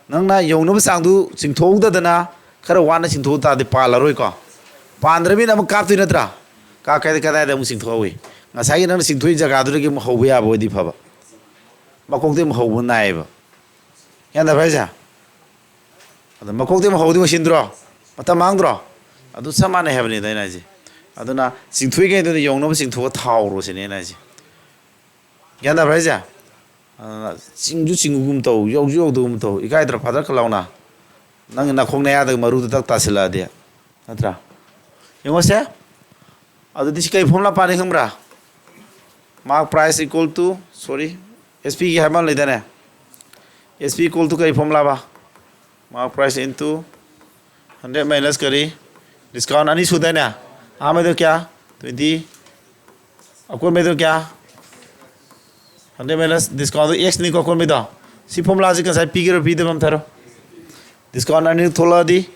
ꯅꯪꯅ ꯌꯧꯅꯕ ꯆꯥꯡꯗꯨ ꯆꯤꯡꯊꯣꯛꯍꯧꯗꯗꯅ ꯈꯔ ꯋꯥꯅ ꯆꯤꯡꯊꯣꯛ ꯇꯥꯔꯗꯤ ꯄꯥꯜꯂꯔꯣꯏꯀꯣ꯫ ꯄꯥꯟꯗ꯭ꯔꯕꯅꯤꯅ ꯑꯃꯨꯛ ꯀꯥꯞꯇꯣꯏ ꯅꯠꯇ꯭ꯔꯥ? ꯀꯥꯞꯀꯦ ꯍꯥꯏꯗꯤ ꯀꯗꯥꯏꯗ ꯑꯃꯨꯛ ꯆꯤꯡꯊꯣꯛꯍꯧꯏ? ꯉꯁꯥꯏꯒꯤ ꯅꯪꯅ ꯆꯤꯡꯊꯣꯛꯏ ꯖꯒꯥꯗꯨꯗꯒꯤ ꯑꯃꯨꯛ ꯍꯧꯕ ꯌꯥꯕ ꯑꯣꯏꯗꯤ ꯐꯕ꯫ ꯃꯀꯣꯛꯇꯒꯤ ꯑꯃꯨꯛ ꯍꯧꯕ ꯅꯥꯏꯌꯦꯕ꯫ ꯒ꯭ꯌꯥꯟ ꯇꯥꯕ꯭ꯔꯥ ꯍꯥꯏꯁꯦ? ꯑꯗ ꯃꯀꯣꯛꯇꯒꯤ ꯑꯃꯨꯛ ꯍꯧꯗꯤ ꯑꯣꯏꯁꯤꯟꯗ꯭ꯔꯣ? ꯃꯇꯝ ꯃꯥꯡꯗ꯭ꯔꯣ? ꯑꯗꯨ ꯆꯞ ꯃꯥꯟꯅꯩ ꯍꯥꯏꯕꯅꯤꯗ ꯑꯩꯅ ꯍꯥꯏꯁꯦ꯫ ꯑꯗꯨꯅ ꯆꯤꯡꯊꯣꯛꯏꯉꯩꯗꯨꯗ ꯌꯧꯅꯕ ꯆꯤꯡꯊꯣꯛꯑ ꯊꯥꯎꯔꯣ ꯁꯤꯅꯦ ꯑꯩꯅ ꯍꯥꯏꯁꯦ꯫ ꯒ꯭ꯌꯥꯟ ꯇꯥꯕ꯭ꯔꯥ ꯍꯥꯏꯁꯦ? ꯑꯗꯨꯅ ꯆꯤꯡꯁꯨ ꯆꯤꯡꯉꯨꯒꯨꯝ ꯇꯧ, ꯌꯧꯁꯨ ꯌꯧꯗꯒꯨꯝ ꯇꯧ꯫ ꯏꯀꯥꯏꯗ꯭ꯔꯣ ꯐꯥꯗꯔ ꯀꯂꯥꯎꯅ? ꯅꯪꯒꯤ ꯅꯈꯣꯡ ꯅꯌꯥꯗꯒꯤ ꯃꯔꯨꯗꯨ ꯇꯛ ꯇꯥꯁꯤꯜꯂꯛꯑꯗꯤ, ꯅꯠꯇ꯭ꯔꯥ? ꯌꯦꯡꯉꯣꯁꯦ꯫ ꯑꯗꯨꯗꯤ ꯁꯤ ꯀꯩ formula ꯄꯥꯅꯤ ꯈꯪꯕ꯭ꯔꯥ? Mark price equal to, sorry, S P ꯒꯤ ꯍꯥꯏꯕ ꯑꯃ ꯂꯩꯗꯥꯏꯅꯦ? S P equal to ꯀꯔꯤ formula ꯕ? Mark price into hundred minus ꯀꯔꯤ? Discount ꯑꯅꯤ ꯁꯨꯗꯥꯏꯅꯦ? ꯑꯍꯥꯟꯕꯗ ꯀꯌꯥ? Twenty꯫ ꯑꯀꯣꯟꯕꯩꯗꯣ ꯀꯌꯥ? Hundred minus discount ꯗꯣ X ꯅꯤꯀꯣ, ꯑꯀꯣꯟꯕꯩꯗꯣ꯫ ꯁꯤ formula ꯁꯤ ꯉꯁꯥꯏ ꯄꯤꯒꯦꯔꯣ ꯄꯤꯗꯕ ꯑꯝ ꯊꯥꯔꯣ꯫ Discount ꯑꯅꯤ ꯊꯣꯛꯂꯛꯑꯗꯤ,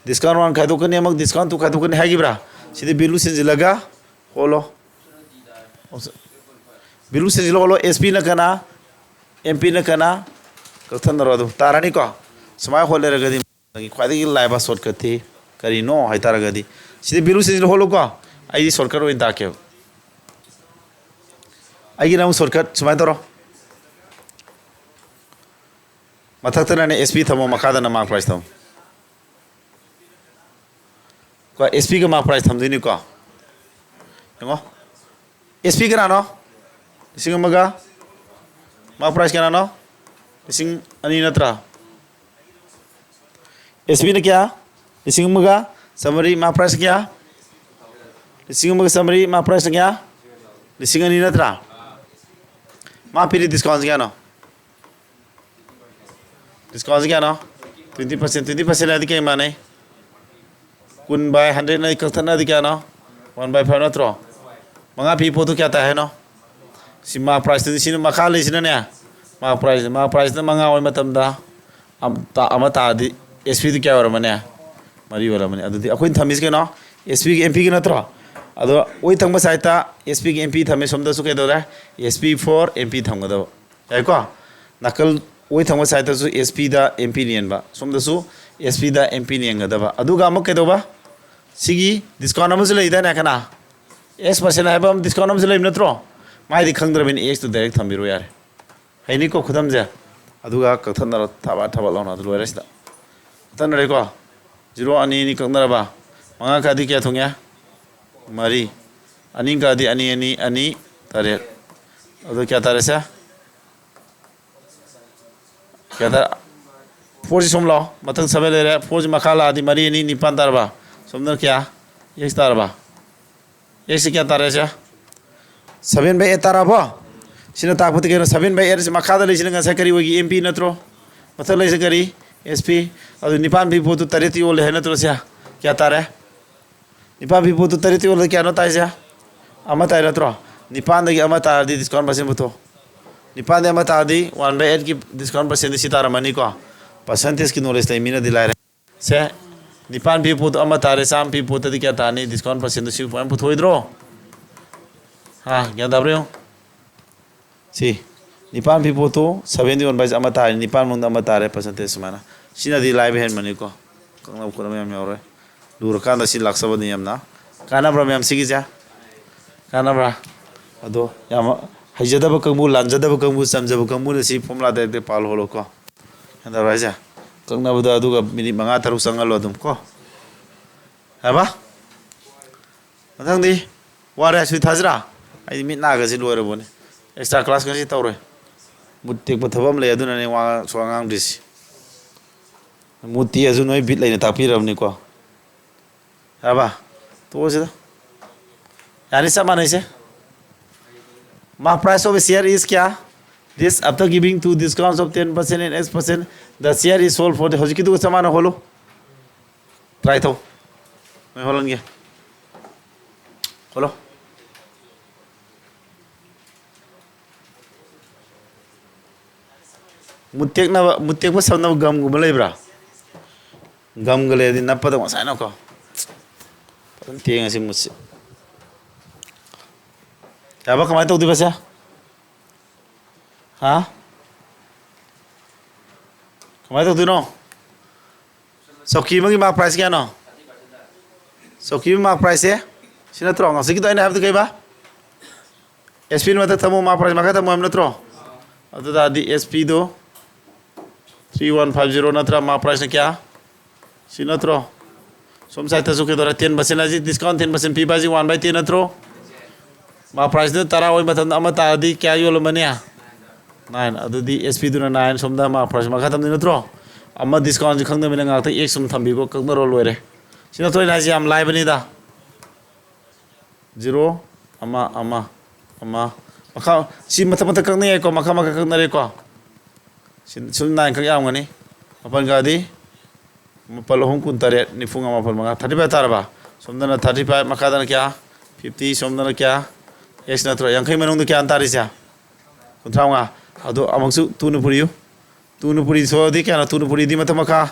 discount one ꯈꯥꯏꯗꯣꯛꯀꯅꯤ, ꯑꯃꯨꯛ discount two ꯈꯥꯏꯗꯣꯛꯀꯅꯤ ꯍꯥꯏꯈꯤꯕ꯭ꯔꯥ? ꯁꯤꯗꯤ value ꯁꯤꯟꯖꯤꯜꯂꯒ ꯍꯣꯜꯂꯣ꯫ Value ꯁꯤꯟꯖꯤꯜꯂ ꯍꯣꯜꯂꯣ꯫ S P ꯅ ꯀꯅꯥ? M P ꯅ ꯀꯅꯥ? ꯀꯛꯊꯠꯅꯔꯣ ꯑꯗꯨꯝ꯫ ꯇꯥꯔꯅꯤꯀꯣ? ꯁꯨꯃꯥꯏꯅ ꯍꯣꯠ ꯂꯩꯔꯒꯗꯤ ꯅꯪꯒꯤ ꯈ꯭ꯋꯥꯏꯗꯒꯤ ꯂꯥꯏꯕ shortcut ꯇꯤ ꯀꯔꯤꯅꯣ ꯍꯥꯏꯇꯥꯔꯒꯗꯤ, ꯁꯤꯗꯤ value ꯁꯤꯟꯖꯤꯜꯂ ꯍꯣꯠꯂꯨꯀꯣ꯫ ꯑꯩꯗꯤ shortcut ꯑꯣꯏꯅ ꯇꯥꯛꯀꯦꯕ꯫ ꯑꯩꯒꯤꯅ ꯑꯃꯨꯛ shortcut ꯁꯨꯃꯥꯏꯅ ꯇꯧꯔꯣ꯫ ꯃꯊꯛꯇꯅꯅꯦ S P ꯊꯝꯃꯣ, ꯃꯈꯥꯗꯅ mark price ꯊꯝꯃꯣ꯫ ꯀꯣ, S P ꯒ mark price ꯊꯝꯗꯣꯏꯅꯤꯀꯣ꯫ ꯌꯦꯡꯉꯣ꯫ S P ꯀꯅꯥꯅꯣ? ꯂꯤꯁꯤꯡ ꯑꯃꯒ꯫ Mark price ꯀꯅꯥꯅꯣ? ꯂꯤꯁꯤꯡ ꯑꯅꯤ ꯅꯠꯇ꯭ꯔꯥ? ꯑꯦꯁ ꯄꯤꯅ ꯀꯌꯥ? ꯂꯤꯁꯤꯡ ꯑꯃꯒ ꯆꯥꯃꯔꯤ꯫ ꯃꯥ ꯄ꯭ꯔꯥꯏꯁ ꯀꯌꯥ? ꯂꯤꯁꯤꯡ ꯑꯃꯒ ꯆꯥꯃꯔꯤ꯫ ꯃꯥ ꯄ꯭ꯔꯥꯏꯁ ꯀꯌꯥ? ꯂꯤꯁꯤꯡ ꯑꯅꯤ ꯅꯠꯇ꯭ꯔꯥ? ꯃꯥ ꯄꯤꯔꯤ ꯗꯤꯁꯀꯥꯎꯟꯁꯤ ꯀꯌꯥꯅꯣ? ꯗꯤꯁꯀꯥꯎꯟꯁꯤ ꯀꯌꯥꯅꯣ? Twenty percent꯫ Twenty percent ꯍꯥꯏꯗꯤ ꯀꯩ ꯃꯥꯟꯅꯩ? ꯀꯨꯟ by hundredꯅ ꯀꯛꯊꯠꯅꯗꯤ ꯀꯌꯥꯅꯣ? One by five ꯅꯠꯇ꯭ꯔꯣ? ꯃꯉꯥ ꯄꯤ ꯄꯣꯠꯇꯨ ꯀꯌꯥ ꯇꯥꯏ ꯍꯥꯏꯅꯣ? ꯁꯤ ꯃꯥ ꯄ꯭ꯔꯥꯏꯁꯇꯨꯗꯤ, ꯁꯤꯅ ꯃꯈꯥ ꯂꯩꯁꯤꯅꯅꯦ, ꯃꯥ ꯄ꯭ꯔꯥꯏꯁ, ꯃꯥ ꯄ꯭ꯔꯥꯏꯁꯇ ꯃꯉꯥ ꯑꯣꯏꯕ ꯃꯇꯝꯗ ꯑꯝ-, ꯇꯥ-, ꯑꯃ ꯇꯥꯔꯗꯤ ꯑꯦꯁ ꯄꯤꯗꯨ ꯀꯌꯥ ꯑꯣꯏꯔꯝꯃꯅꯤ? ꯃꯔꯤ ꯑꯣꯏꯔꯝꯃꯅꯤ꯫ ꯑꯗꯨꯗꯤ ꯑꯩꯈꯣꯏꯅ ꯊꯝꯃꯤꯁꯤ ꯀꯩꯅꯣ? ꯑꯦꯁ ꯄꯤꯒꯤ, ꯑꯦꯝ ꯄꯤꯒꯤ ꯅꯠꯇ꯭ꯔꯣ? ꯑꯗꯣ ꯑꯣꯏ ꯊꯪꯕ ꯁꯥꯏꯠꯇ ꯑꯦꯁ ꯄꯤꯒꯤ ꯑꯦꯝ ꯄꯤ ꯊꯝꯃꯦ, ꯁꯣꯝꯗꯁꯨ ꯀꯩꯗꯧꯔꯦ? S P for M P ꯊꯝꯒꯗꯕ꯫ ꯌꯥꯏꯀꯣ? ꯅꯥꯀꯜ ꯑꯣꯏ ꯊꯪꯕ ꯁꯥꯏꯠꯇꯁꯨ ꯑꯦꯁ ꯄꯤꯗ ꯑꯦꯝ ꯄꯤ ꯌꯦꯟꯕ, ꯁꯣꯝꯗꯁꯨ ꯑꯦꯁ ꯄꯤꯗ ꯑꯦꯝ ꯄꯤ ꯌꯦꯟꯒꯗꯕ꯫ ꯑꯗꯨꯒ ꯑꯃꯨꯛ ꯀꯩꯗꯧꯕ? ꯁꯤꯒꯤ ꯗꯤꯁꯀꯥꯎꯟ ꯑꯃꯁꯨ ꯂꯩꯗꯥꯏꯅꯦ? ꯀꯅꯥ? ꯑꯦꯛꯁ ꯄꯥꯔꯁꯦꯟ ꯍꯥꯏꯕ ꯑꯃ ꯗꯤꯁꯀꯥꯎꯟ ꯑꯃꯁꯨ ꯂꯩꯕ ꯅꯠꯇ꯭ꯔꯣ? ꯃꯥꯏꯗꯤ ꯈꯪꯗ꯭ꯔꯕꯅꯤꯅ ꯑꯦꯛꯁꯇꯨ ꯗꯥꯏꯔꯦꯛ ꯊꯝꯕꯤꯔꯣ ꯌꯥꯔꯦ꯫ ꯍꯩꯅꯤꯀꯣ ꯈꯨꯗꯝꯁꯦ? ꯑꯗꯨꯒ ꯀꯛꯊꯠꯅꯔꯣ, ꯊꯕꯥꯠ ꯊꯕꯥꯠ ꯂꯥꯎꯅ꯫ ꯑꯗꯨ ꯂꯣꯏꯔꯦ ꯁꯤꯗ꯫ ꯀꯛꯊꯠꯅꯔꯦꯀꯣ? ꯖꯤꯔꯣ ꯑꯅꯤ ꯑꯅꯤ ꯀꯛꯅꯔꯕ? ꯃꯉꯥ ꯀꯛꯑꯗꯤ ꯀꯌꯥ ꯊꯨꯡꯉꯦ? ꯃꯔꯤ꯫ ꯑꯅꯤ ꯀꯛꯑꯗꯤ ꯑꯅꯤ, ꯑꯅꯤ, ꯑꯅꯤ, ꯇꯔꯦꯠ꯫ ꯑꯗꯨ ꯀꯌꯥ ꯇꯥꯔꯦ ꯁꯦ? ꯀꯌꯥ ꯇꯥꯔꯦ? Fourꯁꯤ ꯁꯣꯝ ꯂꯥꯛꯑꯣ꯫ ꯃꯊꯛ seven ꯂꯩꯔꯦ꯫ Fourꯁꯤ ꯃꯈꯥ ꯂꯥꯛꯑꯗꯤ ꯃꯔꯤ ꯑꯅꯤ ꯅꯤꯄꯥꯟ ꯇꯥꯔꯕ? ꯁꯣꯝꯗꯅ ꯀꯌꯥ? X ꯇꯥꯔꯕ? Xꯁꯤ ꯀꯌꯥ ꯇꯥꯔꯦ ꯁꯦ? Seven by eight ꯇꯥꯔꯕꯣ? ꯁꯤꯅ ꯇꯥꯛꯄꯗꯤ ꯀꯩꯅꯣ? Seven by eight ꯁꯤ ꯃꯈꯥꯗ ꯂꯩꯁꯤꯅ ꯉꯁꯥꯏ ꯀꯔꯤ ꯑꯣꯏꯒꯤ? ꯑꯦꯝ ꯄꯤ ꯅꯠꯇ꯭ꯔꯣ? ꯃꯊꯛ ꯂꯩꯁꯦ ꯀꯔꯤ? S P. ꯑꯗꯨ ꯅꯤꯄꯥꯟ ꯄꯤ ꯄꯣꯠꯇꯨ ꯇꯔꯦꯠꯇ ꯌꯣꯜꯂꯦ ꯍꯥꯏ ꯅꯠꯇ꯭ꯔꯣ ꯁꯦ? ꯀꯌꯥ ꯇꯥꯔꯦ? ꯅꯤꯄꯥꯟ ꯄꯤ ꯄꯣꯠꯇꯨ ꯇꯔꯦꯠꯇ ꯌꯣꯜꯂꯗꯤ ꯀꯌꯥꯅꯣ ꯇꯥꯏꯁꯦ? ꯑꯃ ꯇꯥꯏ ꯅꯠꯇ꯭ꯔꯣ? ꯅꯤꯄꯥꯟꯗꯒꯤ ꯑꯃ ꯇꯥꯔꯗꯤ ꯗꯤꯁꯀꯥꯎꯟ ꯄꯥꯔꯁꯦꯟ ꯄꯨꯊꯣꯛ꯫ ꯅꯤꯄꯥꯟꯗꯒꯤ ꯑꯃ ꯇꯥꯔꯗꯤ one by eightꯀꯤ ꯗꯤꯁꯀꯥꯎꯟ ꯄꯥꯔꯁꯦꯟꯗꯤ ꯁꯤ ꯇꯥꯔꯝꯃꯅꯤꯀꯣ? Percentageꯀꯤ knowledge ꯂꯩ ꯃꯤꯅꯗꯤ ꯂꯥꯏꯔꯦ꯫ ꯁꯦ, ꯅꯤꯄꯥꯟ ꯄꯤ ꯄꯣꯠꯇꯣ ꯑꯃ ꯇꯥꯔꯦ, ꯆꯥꯝꯃ ꯄꯤ ꯄꯣꯠꯇꯗꯤ ꯀꯌꯥ ꯇꯥꯔꯅꯤ? ꯗꯤꯁꯀꯥꯎꯟ ꯄꯥꯔꯁꯦꯟꯗꯣ ꯁꯤ ꯁꯨꯃꯥꯏꯅ ꯄꯨꯊꯣꯛꯑꯣꯏꯗ꯭ꯔꯣ? ꯍꯥ, ꯒ꯭ꯌꯥꯟ ꯇꯥꯕ꯭ꯔꯥ ꯌꯦꯡꯉꯨ꯫ ꯁꯤ, ꯅꯤꯄꯥꯟ ꯄꯤ ꯄꯣꯠꯇꯣ sevenꯗ ꯌꯣꯟꯕ ꯍꯥꯏꯁꯦ ꯑꯃ ꯇꯥꯔꯦ, ꯅꯤꯄꯥꯟ ꯃꯅꯨꯡꯗ ꯑꯃ ꯇꯥꯔꯦ, percentage ꯁꯨꯃꯥꯏꯅ꯫ ꯁꯤꯅꯗꯤ ꯂꯥꯏꯕ ꯍꯦꯟꯕꯅꯤꯀꯣ꯫ ꯀꯛꯅꯕ ꯈꯣꯠꯅꯕ ꯌꯥꯝ ꯌꯥꯎꯔꯣꯏ꯫ ꯂꯨꯔꯀꯥꯟꯗ ꯁꯤ ꯂꯥꯛꯆꯕꯅꯤ ꯌꯥꯝꯅ꯫ ꯀꯥꯟꯅꯕ꯭ꯔꯥ ꯃꯌꯥꯝ ꯁꯤꯒꯤꯁꯦ? ꯀꯥꯟꯅꯕ꯭ꯔꯥ? ꯑꯗꯣ ꯌꯥꯝ ꯍꯩꯖꯗꯕ ꯀꯥꯡꯕꯨ, ꯂꯥꯟꯖꯗꯕ ꯀꯥꯡꯕꯨ, ꯆꯝꯖꯕ ꯀꯥꯡꯕꯨꯅ ꯁꯤ formula ꯗꯥꯏꯔꯦꯛꯇ ꯄꯥꯜꯍꯧꯔꯣꯀꯣ꯫ ꯒ꯭ꯌꯥꯟ ꯇꯥꯕ꯭ꯔꯥ ꯍꯥꯏꯁꯦ? ꯀꯛꯅꯕꯗ ꯑꯗꯨꯒ ꯃꯤꯅꯤꯠ ꯃꯉꯥ ꯇꯔꯨꯛ ꯆꯪꯍꯜꯂꯣ ꯑꯗꯨꯝ ꯀꯣ꯫ ꯍꯥꯏꯕ? ꯃꯊꯪꯗꯤ ꯋꯥꯔꯦ, ꯁꯨꯇꯤ ꯊꯥꯁꯤꯔꯥ? ꯑꯩꯗꯤ ꯃꯤꯠ ꯅꯥꯒꯁꯤ ꯂꯣꯏꯔꯕꯅꯤ꯫ Extra class ꯉꯁꯤ ꯇꯧꯔꯣꯏ꯫ ꯃꯨꯠ ꯇꯦꯛꯄ ꯊꯕꯛ ꯑꯃ ꯂꯩ, ꯑꯗꯨꯅꯅꯦ ꯋꯥ ꯁꯨꯛꯉꯥꯡ ꯉꯥꯡꯗ꯭ꯔꯤꯁꯤ꯫ ꯃꯨꯠ ꯇꯦꯛꯑꯁꯨ ꯅꯣꯏ ꯕꯤꯠ ꯂꯩꯅ ꯇꯥꯛꯄꯤꯔꯕꯅꯤꯀꯣ꯫ ꯌꯥꯔꯕ? ꯇꯣꯛꯑꯁꯤꯗ꯫ ꯌꯥꯅꯤ, ꯆꯞ ꯃꯥꯟꯅꯩꯁꯦ꯫ Mark price of a share is ꯀꯌꯥ? This, after giving two discounts of ten percent and X percent, the share is sold for the, ꯍꯧꯖꯤꯛꯀꯤꯗꯨꯒ ꯆꯞ ꯃꯥꯟꯅ ꯍꯣꯜꯂꯨ꯫ Try ꯇꯧ꯫ ꯅꯣꯏ ꯍꯣꯜꯍꯟꯒꯦ꯫ ꯍꯣꯜꯂꯣ꯫ ꯃꯨꯠ ꯇꯦꯛꯅꯕ, ꯃꯨꯠ ꯇꯦꯛꯄ ꯁꯝꯅꯕ ꯒꯝꯒꯨꯝꯕ ꯂꯩꯕ꯭ꯔꯥ? ꯒꯝꯒ ꯂꯩꯔꯗꯤ ꯅꯞꯄꯗ ꯉꯁꯥꯏꯅꯀꯣ꯫ ꯐꯖꯅ ꯇꯦꯡꯉꯁꯤ ꯃꯨꯠꯁꯤ꯫ ꯌꯥꯕ? ꯀꯃꯥꯏꯅ ꯇꯧꯗꯣꯏꯕ ꯁꯦ? ꯍꯥ? ꯀꯃꯥꯏꯅ ꯇꯧꯗꯣꯏꯅꯣ? ꯆꯧꯀꯤ ꯑꯃꯒꯤ mark price ꯀꯌꯥꯅꯣ? ꯆꯧꯀꯤ ꯑꯃꯒꯤ mark price ꯁꯦ ꯁꯤ ꯅꯠꯇ꯭ꯔꯣ? ꯉꯁꯤꯒꯤꯗꯣ ꯑꯩꯅ ꯍꯥꯏꯕꯗꯣ ꯀꯩꯕ? S P ꯃꯊꯛ ꯊꯝꯃꯣ, mark price ꯃꯈꯥ ꯊꯝꯃꯣ ꯍꯥꯏꯕ ꯅꯠꯇ꯭ꯔꯣ? ꯑꯗꯨ ꯇꯥꯔꯗꯤ S P ꯗꯣ three one five zero ꯅꯠꯇ꯭ꯔꯥ? Mark price ꯅ ꯀꯌꯥ? ꯁꯤ ꯅꯠꯇ꯭ꯔꯣ? ꯁꯣꯝ side ꯇꯁꯨ ꯀꯩꯗꯧꯔꯦ? Ten percent ꯍꯥꯏꯁꯤ, discount ten percent ꯄꯤꯕ ꯍꯥꯏꯁꯤ one by ten ꯅꯠꯇ꯭ꯔꯣ? Mark price ꯗꯨ ꯇꯔꯥ ꯑꯣꯏꯕ ꯃꯇꯝꯗ ꯑꯃ ꯇꯥꯔꯗꯤ ꯀꯌꯥ ꯌꯣꯜꯂꯝꯃꯅꯤ? Nine꯫ ꯑꯗꯨꯗꯤ S P ꯗꯨꯅ nine, ꯁꯣꯝꯗ mark price ꯃꯈꯥ ꯊꯝꯗꯣꯏ ꯅꯠꯇ꯭ꯔꯣ? ꯑꯃ discount ꯁꯤ ꯈꯪꯗꯕꯅꯤꯅ ꯉꯥꯛꯇꯪ X ꯁꯨꯝ ꯊꯝꯕꯤꯈꯣ, ꯀꯛꯅꯔꯣ, ꯂꯣꯏꯔꯦ꯫ ꯁꯤ ꯅꯠꯇ꯭ꯔꯣ ꯑꯩꯅ ꯍꯥꯏꯁꯤ? ꯌꯥꯝ ꯂꯥꯏꯕꯅꯤꯗ꯫ Zero, ꯑꯃ, ꯑꯃ, ꯑꯃ꯫ ꯃꯈꯥ, ꯁꯤ ꯃꯊꯛ ꯃꯊꯛ ꯀꯛꯅ ꯌꯥꯏꯀꯣ, ꯃꯈꯥ ꯃꯈꯥ ꯀꯛꯅꯔꯦꯀꯣ꯫ ꯁꯤ, ꯁꯨꯝ nine ꯈꯛ ꯌꯥꯝꯒꯅꯤ꯫ ꯃꯥꯄꯟ ꯀꯥꯗꯤ? ꯃꯥꯄꯜ ꯑꯍꯨꯝ ꯀꯨꯟꯇꯔꯦꯠ, ꯅꯤꯐꯨ ꯃꯉꯥ, ꯃꯥꯄꯜ ꯃꯉꯥ, thirty five ꯇꯥꯔꯕ? ꯁꯣꯝꯗꯅ thirty five, ꯃꯈꯥꯗꯅ ꯀꯌꯥ? Fifty, ꯁꯣꯝꯗꯅ ꯀꯌꯥ? X ꯅꯠꯇ꯭ꯔꯣ? ꯌꯥꯡꯈꯩ ꯃꯅꯨꯡꯗ ꯀꯌꯥꯅ ꯇꯥꯔꯤꯁꯦ? ꯀꯨꯟꯊ꯭ꯔꯥ ꯃꯉꯥ꯫ ꯑꯗꯣ ꯑꯃꯨꯛꯁꯨ two ꯅ ꯄꯨꯔꯤꯌꯨ꯫ Two ꯅ ꯄꯨꯔꯤ ꯊꯣꯛꯑꯗꯤ ꯀꯌꯥꯅꯣ? Two ꯅ ꯄꯨꯔꯤꯗꯤ ꯃꯊꯛ ꯃꯈꯥ꯫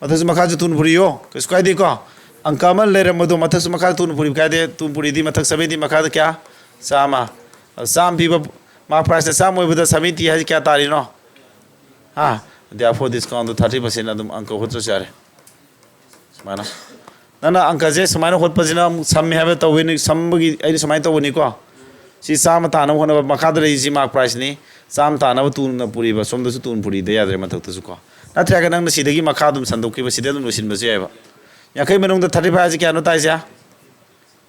ꯃꯊꯛꯁꯨ ꯃꯈꯥꯁꯨ two ꯅ ꯄꯨꯔꯤꯌꯣ꯫ ꯀꯩꯁꯨ ꯀꯥꯏꯗꯦꯀꯣ? ꯑꯪꯀ ꯑꯃ ꯂꯩꯔꯝꯕꯗꯣ ꯃꯊꯛꯁꯨ ꯃꯈꯥꯁꯨ two ꯅ ꯄꯨꯔꯤ ꯀꯥꯏꯗꯦ꯫ Two ꯄꯨꯔꯤꯗꯤ ꯃꯊꯛ seventy, ꯃꯈꯥꯗ ꯀꯌꯥ? ꯆꯥꯝꯃ꯫ ꯑꯗꯣ ꯆꯥꯝꯃ ꯄꯤꯕ mark price ꯅ ꯆꯥꯝꯃ ꯑꯣꯏꯕꯗ seventy ꯍꯥꯏꯁꯤ ꯀꯌꯥ ꯇꯥꯔꯤꯅꯣ? ꯍꯥ? Therefore discount ꯗꯣ thirty percent ꯑꯗꯨꯝ ꯑꯪꯀ ꯍꯣꯠꯇ꯭ꯔꯁꯨ ꯌꯥꯔꯦ꯫ ꯁꯨꯃꯥꯏꯅ꯫ ꯅꯪꯅ ꯑꯪꯀꯁꯦ ꯁꯨꯃꯥꯏꯅ ꯍꯣꯠꯄꯁꯤꯅ ꯑꯃꯨꯛ ꯁꯝꯃꯦ ꯍꯥꯏꯕ ꯇꯧꯋꯤ, ꯁꯝꯕꯒꯤ ꯑꯩꯅ ꯁꯨꯃꯥꯏꯅ ꯇꯧꯕꯅꯤꯀꯣ꯫ ꯁꯤ ꯆꯥꯝꯃ ꯇꯥꯅꯕ ꯍꯣꯠꯅꯕ, ꯃꯈꯥꯗ ꯂꯩꯔꯤꯁꯤ mark price ꯅꯤ꯫ ꯆꯥꯝꯃ ꯇꯥꯅꯕ two ꯅ ꯄꯨꯔꯤꯕ, ꯁꯣꯝꯗꯁꯨ two ꯅ ꯄꯨꯔꯤꯗ ꯌꯥꯗ꯭ꯔꯦ, ꯃꯊꯛꯇꯁꯨ ꯀꯣ꯫ ꯅꯠꯇ꯭ꯔꯒ ꯅꯪꯅ ꯁꯤꯗꯒꯤ ꯃꯈꯥ ꯑꯗꯨꯝ ꯁꯟꯗꯣꯛꯈꯤꯕ, ꯁꯤꯗ ꯑꯗꯨꯝ ꯂꯣꯏꯁꯤꯟꯕꯁꯨ ꯌꯥꯏꯕ꯫ ꯌꯥꯡꯈꯩ ꯃꯅꯨꯡꯗ thirty five ꯍꯥꯏꯁꯤ ꯀꯌꯥꯅꯣ ꯇꯥꯏꯁꯦ?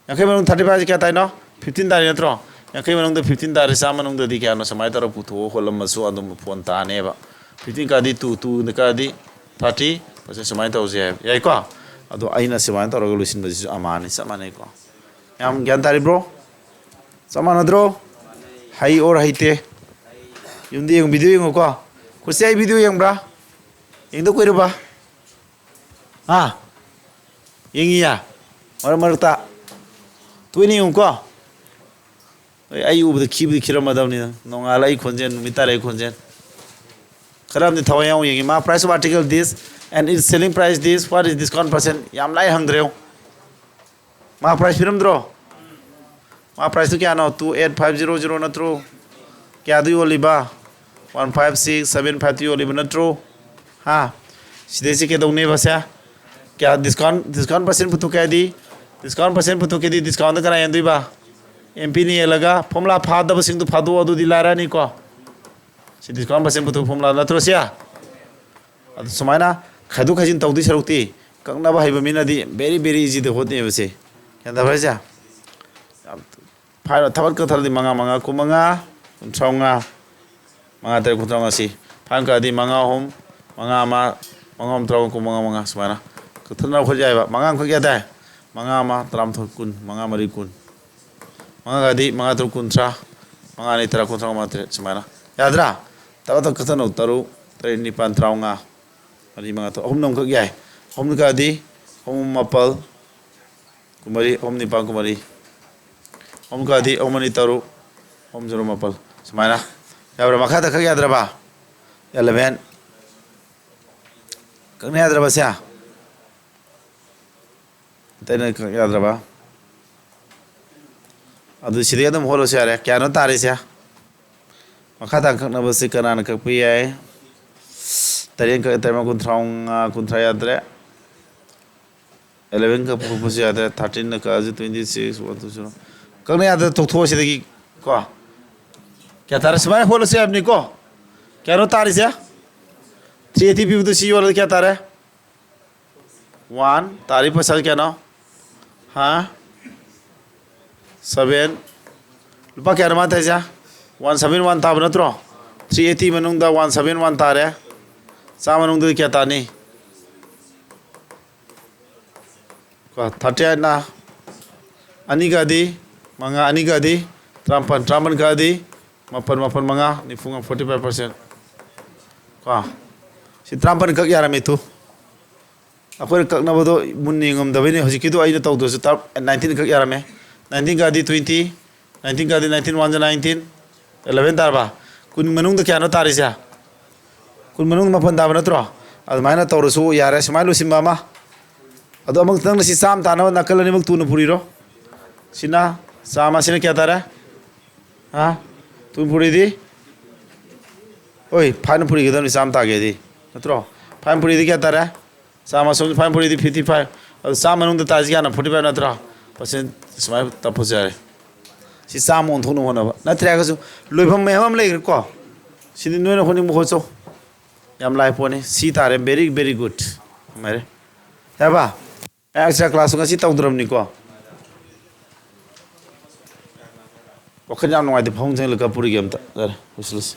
ꯌꯥꯡꯈꯩ ꯃꯅꯨꯡꯗ thirty five ꯍꯥꯏꯁꯤ ꯀꯌꯥ ꯇꯥꯏꯅꯣ? Fifteen ꯇꯥꯔꯤ ꯅꯠꯇ꯭ꯔꯣ? ꯌꯥꯡꯈꯩ ꯃꯅꯨꯡꯗ fifteen ꯇꯥꯔꯦ, ꯆꯥꯝꯃ ꯃꯅꯨꯡꯗꯗꯤ ꯀꯌꯥꯅꯣ ꯁꯨꯃꯥꯏꯅ ꯇꯧꯔꯒ ꯄꯨꯊꯣꯛꯑ ꯍꯣꯠꯂꯝꯃꯁꯨ ꯑꯗꯨꯝ ꯐꯣꯟ ꯇꯥꯅꯦꯕ꯫ Fifteen ꯀꯥꯗꯤ two, two ꯀꯥꯗꯤ thirty percent ꯁꯨꯃꯥꯏꯅ ꯇꯧꯁꯦ ꯍꯥꯏꯕ ꯌꯥꯏꯀꯣ꯫ ꯑꯗꯣ ꯑꯩꯅ ꯁꯨꯃꯥꯏꯅ ꯇꯧꯔꯒ ꯂꯣꯏꯁꯤꯟꯕꯁꯤꯁꯨ ꯑꯃꯅꯤ, ꯆꯞ ꯃꯥꯟꯅꯩꯀꯣ꯫ ꯌꯥꯝ ꯒ꯭ꯌꯥꯟ ꯇꯥꯔꯤꯕ꯭ꯔꯣ? ꯆꯞ ꯃꯥꯟꯅꯗ꯭ꯔꯣ? ꯍꯩ ꯑꯣꯔ ꯍꯩꯇꯦ? ꯌꯨꯝꯗ ꯌꯦꯡꯉꯨ, ꯚꯤꯗꯤꯑꯣ ꯌꯦꯡꯉꯨꯀꯣ꯫ ꯈꯨꯠꯁꯦ, ꯑꯩ ꯚꯤꯗꯤꯑꯣ ꯌꯦꯡꯕ꯭ꯔꯥ? ꯌꯦꯡꯗ ꯀꯨꯏꯔꯕ? ꯍꯥ? ꯌꯦꯡꯉꯤꯌꯥ? ꯃꯔꯛ ꯃꯔꯛꯇ ꯇꯣꯏꯅ ꯌꯦꯡꯉꯨꯀꯣ꯫ ꯑꯩ ꯎꯕꯗ ꯈꯤꯕꯨꯗꯤ ꯈꯤꯔꯝꯃꯗꯕꯅꯤꯅ, ꯅꯣꯡꯉꯥꯜꯂ ꯑꯩ ꯈꯣꯟꯖꯦꯜ, ꯅꯨꯃꯤꯠ ꯇꯥꯔꯦ ꯑꯩ ꯈꯣꯟꯖꯦꯜ꯫ ꯈꯔ ꯑꯃꯗꯤ ꯊꯋꯥꯏ ꯌꯥꯎꯅ ꯌꯦꯡꯉꯤ꯫ ꯃꯥ price of article this and its selling price this, what is discount percent? ꯌꯥꯝ ꯂꯥꯏ ꯍꯪꯗ꯭ꯔꯦ ꯌꯦꯡꯉꯨ꯫ ꯃꯥ price ꯄꯤꯔꯝꯗ꯭ꯔꯣ? ꯃꯥ priceꯇꯨ ꯀꯌꯥꯅꯣ? Two eight five zero zero ꯅꯠꯇ꯭ꯔꯣ? ꯀꯌꯥꯗ ꯌꯣꯜꯂꯤꯕ? One five six seven fiveꯇ ꯌꯣꯜꯂꯤꯕ ꯅꯠꯇ꯭ꯔꯣ? ꯍꯥ? ꯁꯤꯗꯩꯁꯤ ꯀꯩꯗꯧꯅꯦꯕ ꯁꯦ? ꯀꯌꯥ discount, discount percent ꯄꯨꯊꯣꯛꯀꯦ ꯍꯥꯏꯗꯤ? Discount percent ꯄꯨꯊꯣꯛꯀꯦꯗꯤ discountꯇ ꯀꯅꯥ ꯌꯦꯟꯗꯣꯏꯕ? MPꯅ ꯌꯦꯜꯂꯒ formula ꯐꯥꯗꯕꯁꯤꯡꯗꯨ ꯐꯥꯗꯣꯛꯑꯣ, ꯑꯗꯨꯗꯤ ꯂꯥꯏꯔꯅꯤꯀꯣ꯫ ꯁꯤ discount percent ꯄꯨꯊꯣꯛꯄ formula ꯅꯠꯇ꯭ꯔꯣ ꯁꯤ? ꯑꯗꯨ ꯁꯨꯃꯥꯏꯅ ꯈꯥꯏꯗꯣꯛ ꯈꯥꯏꯖꯤꯟ ꯇꯧꯗꯣꯏ ꯁꯔꯨꯛꯇꯤ, ꯀꯛꯅꯕ ꯍꯩꯕ ꯃꯤꯅꯗꯤ very, very easyꯗ ꯍꯣꯠꯅꯩꯕꯁꯦ꯫ ꯒ꯭ꯌꯥꯟ ꯇꯥꯕ꯭ꯔꯥ ꯍꯥꯏꯁꯦ? ꯌꯥꯝ ꯐꯥꯏꯅ ꯊꯕꯛ ꯀꯛꯊꯠꯂꯗꯤ ꯃꯉꯥ, ꯃꯉꯥ, ꯀꯨꯟ ꯃꯉꯥ, ꯀꯨꯟꯊ꯭ꯔꯥ ꯃꯉꯥ, ꯃꯉꯥ, ꯇꯔꯦꯠ, ꯀꯨꯟꯊ꯭ꯔꯥ ꯃꯉꯥ ꯁꯤ꯫ ꯐꯥꯏꯅ ꯀꯛꯑꯗꯤ ꯃꯉꯥ, ꯑꯍꯨꯝ, ꯃꯉꯥ, ꯑꯃ, ꯃꯉꯥ, ꯑꯍꯨꯝ, ꯇꯔꯥ, ꯀꯨꯟ, ꯃꯉꯥ, ꯃꯉꯥ ꯁꯨꯃꯥꯏꯅ ꯀꯛꯊꯠꯅꯕ ꯍꯣꯠ ꯌꯥꯏꯕ꯫ ꯃꯉꯥ ꯑꯃꯈꯛ ꯌꯥꯗꯥꯏ? ꯃꯉꯥ, ꯑꯃ, ꯇꯔꯥꯃꯥꯊꯣꯏ, ꯀꯨꯟ, ꯃꯉꯥ, ꯃꯔꯤ, ꯀꯨꯟ꯫ ꯃꯉꯥ ꯀꯛꯑꯗꯤ ꯃꯉꯥ, ꯇꯔꯨꯛ, ꯀꯨꯟꯊ꯭ꯔꯥ, ꯃꯉꯥ, ꯑꯅꯤ, ꯇꯔꯥ, ꯀꯨꯟꯊ꯭ꯔꯥ, ꯃꯉꯥ, ꯇꯔꯦꯠ ꯁꯨꯃꯥꯏꯅ꯫ ꯌꯥꯗ꯭ꯔꯥ? ꯇꯔꯥ ꯇꯔꯨꯛ ꯀꯛꯊꯠꯅꯧ꯫ ꯇꯔꯨꯛ, ꯇꯔꯦꯠ, ꯅꯤꯄꯥꯟ, ꯇꯔꯥꯃꯉꯥ, ꯃꯔꯤ, ꯃꯉꯥ, ꯇꯔꯨꯛ꯫ ꯑꯍꯨꯝꯅ ꯑꯃꯈꯛ ꯌꯥꯏ꯫ ꯑꯍꯨꯝ ꯀꯛꯑꯗꯤ ꯑꯍꯨꯝ ꯃꯥꯄꯜ, ꯀꯨꯟꯃꯔꯤ, ꯑꯍꯨꯝ ꯅꯤꯄꯥꯜ ꯀꯨꯟꯃꯔꯤ꯫ ꯑꯍꯨꯝ ꯀꯛꯑꯗꯤ ꯑꯍꯨꯝ ꯑꯅꯤ ꯇꯔꯨꯛ, ꯑꯍꯨꯝ ꯁꯤꯅꯣ ꯃꯥꯄꯜ꯫ ꯁꯨꯃꯥꯏꯅ꯫ ꯌꯥꯕ꯭ꯔꯥ? ꯃꯈꯥꯗ ꯈꯛ ꯌꯥꯗ꯭ꯔꯕ? Eleven꯫ ꯀꯛꯅ ꯌꯥꯗ꯭ꯔꯕ ꯁꯦ? ꯑꯇꯩꯅ ꯀꯛ ꯌꯥꯗ꯭ꯔꯕ? ꯑꯗꯨ ꯁꯤꯗꯩ ꯑꯗꯨꯝ ꯍꯣꯠꯂꯁꯨ ꯌꯥꯔꯦ꯫ ꯀꯌꯥꯅꯣ ꯇꯥꯔꯤꯁꯦ? ꯃꯈꯥ ꯇꯥꯅ ꯀꯛꯅꯕꯁꯤ ꯀꯅꯥꯅ ꯀꯛꯄ ꯌꯥꯏ? ꯇꯔꯦꯠ ꯀꯛ-, ꯇꯔꯦꯠ ꯀꯨꯟꯊ꯭ꯔꯥ ꯃꯉꯥ, ꯀꯨꯟꯊ꯭ꯔꯥ ꯌꯥꯗ꯭ꯔꯦ꯫ Eleven ꯀꯛꯄ ꯈꯣꯠꯄꯁꯨ ꯌꯥꯗ꯭ꯔꯦ꯫ Thirteenꯅ ꯀꯛꯑꯁꯨ twenty six, one two zero꯫ ꯀꯛꯅ ꯌꯥꯗ꯭ꯔꯦ, ꯇꯣꯛꯊꯣꯛꯑꯣ ꯁꯤꯗꯒꯤ ꯀꯣ꯫ ꯀꯌꯥ ꯇꯥꯔꯦ? ꯁꯨꯃꯥꯏꯅ ꯍꯣꯠꯂꯁꯨ ꯌꯥꯕꯅꯤꯀꯣ꯫ ꯀꯌꯥꯅꯣ ꯇꯥꯔꯤꯁꯦ? Three eighty ꯄꯤꯕꯗꯨ ꯁꯤ ꯌꯣꯜꯂꯗꯤ ꯀꯌꯥ ꯇꯥꯔꯦ? One꯫ ꯇꯥꯔꯤ ꯄꯩꯁꯥ ꯀꯌꯥꯅꯣ? ꯍꯥ? Seven꯫ ꯂꯨꯄꯥ ꯀꯌꯥꯅꯣ ꯃꯥ ꯇꯥꯏꯁꯦ? One seven one ꯇꯥꯕ ꯅꯠꯇ꯭ꯔꯣ? Three eighty ꯃꯅꯨꯡꯗ one seven one ꯇꯥꯔꯦ. ꯆꯥꯝꯃ ꯃꯅꯨꯡꯗꯗꯤ ꯀꯌꯥ ꯇꯥꯅꯤ? ꯀꯣ, thirty eight ꯅ ꯑꯅꯤ ꯀꯛꯑꯗꯤ ꯃꯉꯥ, ꯑꯅꯤ ꯀꯛꯑꯗꯤ ꯇꯔꯥꯃꯥꯄꯟ, ꯇꯔꯥꯃꯥꯄꯟ ꯀꯛꯑꯗꯤ ꯃꯥꯄꯟ, ꯃꯥꯄꯟ ꯃꯉꯥ, ꯅꯤꯐꯨ ꯃꯉꯥ, forty five percent. ꯀꯣ, ꯁꯤ ꯇꯔꯥꯃꯥꯄꯟ ꯀꯛ ꯌꯥꯔꯝꯃꯤ ꯇꯨ꯫ ꯑꯩꯈꯣꯏꯅ ꯀꯛꯅꯕꯗꯣ ꯃꯨꯟꯅ ꯌꯦꯡꯉꯝꯗꯕꯩꯅꯦ꯫ ꯍꯧꯖꯤꯛꯀꯤꯗꯣ ꯑꯩꯅ ꯇꯧꯗ꯭ꯔꯁꯨ ꯇꯔꯥ-, nineteen ꯀꯛ ꯌꯥꯔꯝꯃꯦ꯫ Nineteen ꯀꯛꯑꯗꯤ twenty, nineteen ꯀꯛꯑꯗꯤ nineteen one ꯖꯥ nineteen, eleven ꯇꯥꯔꯕ? ꯀꯨꯟ ꯃꯅꯨꯡꯗ ꯀꯌꯥꯅꯣ ꯇꯥꯔꯤꯁꯦ? ꯀꯨꯟ ꯃꯅꯨꯡꯗ ꯃꯥꯄꯟ ꯇꯥꯕ ꯅꯠꯇ꯭ꯔꯣ? ꯑꯗꯨꯃꯥꯏꯅ ꯇꯧꯔꯁꯨ ꯌꯥꯔꯦ꯫ ꯁꯨꯃꯥꯏꯅ ꯂꯣꯏꯁꯤꯟꯕ ꯑꯃ꯫ ꯑꯗꯣ ꯑꯃꯨꯛ ꯅꯪꯅ ꯁꯤ ꯆꯥꯝꯃ ꯇꯥꯅꯕ ꯅꯥꯀꯜ ꯑꯅꯤꯃꯛ ꯇꯨꯅ ꯄꯨꯔꯤꯔꯣ? ꯁꯤꯅ ꯆꯥꯝꯃ, ꯁꯤꯅ ꯀꯌꯥ ꯇꯥꯔꯦ? ꯍꯥ? ꯇꯨꯅ ꯄꯨꯔꯤꯗꯤ? ꯍꯣꯏ, five ꯅ ꯄꯨꯔꯤꯒꯗꯕꯅꯤ, ꯆꯥꯝꯃ ꯇꯥꯒꯦꯗꯤ꯫ ꯅꯠꯇ꯭ꯔꯣ? Five ꯅ ꯄꯨꯔꯤꯗꯤ ꯀꯌꯥ ꯇꯥꯔꯦ? ꯆꯥꯝꯃ, ꯁꯣꯝꯗ five ꯅ ꯄꯨꯔꯤꯗꯤ fifty five꯫ ꯑꯗꯨ ꯆꯥꯝꯃ ꯃꯅꯨꯡꯗ ꯇꯥꯔꯤꯁꯤ ꯀꯌꯥꯅꯣ? Forty five ꯅꯠꯇ꯭ꯔꯣ? Percent ꯁꯨꯃꯥꯏꯅ ꯇꯞꯄꯁꯨ ꯌꯥꯔꯦ꯫ ꯁꯤ ꯆꯥꯝꯃ ꯑꯣꯟꯊꯣꯛꯅꯕ ꯍꯣꯠꯅꯕ꯫ ꯅꯠꯇ꯭ꯔꯦ ꯍꯥꯏꯔꯒꯁꯨ ꯂꯣꯏꯐꯝ ꯃꯌꯥꯝ ꯑꯃ ꯂꯩꯈ꯭ꯔꯦꯀꯣ꯫ ꯁꯤꯗꯤ ꯅꯣꯏꯅ ꯍꯣꯠꯅꯤꯡꯕ ꯍꯣꯠꯆꯧ꯫ ꯌꯥꯝ ꯂꯥꯏ ꯄꯣꯠꯅꯤ꯫ ꯁꯤ ꯇꯥꯔꯦ꯫ Very, very good꯫ ꯌꯥꯝ ꯍꯩꯔꯦ꯫ ꯌꯥꯔꯕ? ꯑꯩ extra class ꯉꯁꯤ ꯇꯧꯗ꯭ꯔꯕꯅꯤꯀꯣ꯫ ꯋꯥꯈꯜ ꯌꯥꯝ ꯅꯨꯡꯉꯥꯏꯇꯦ꯫ ꯐꯃꯨꯡ ꯆꯪꯂꯒ ꯀꯞꯄꯨꯔꯤꯒꯦ ꯑꯝꯇ꯫ ꯌꯥꯔꯦ, ꯂꯣꯏꯁꯤꯜꯂꯁꯤ꯫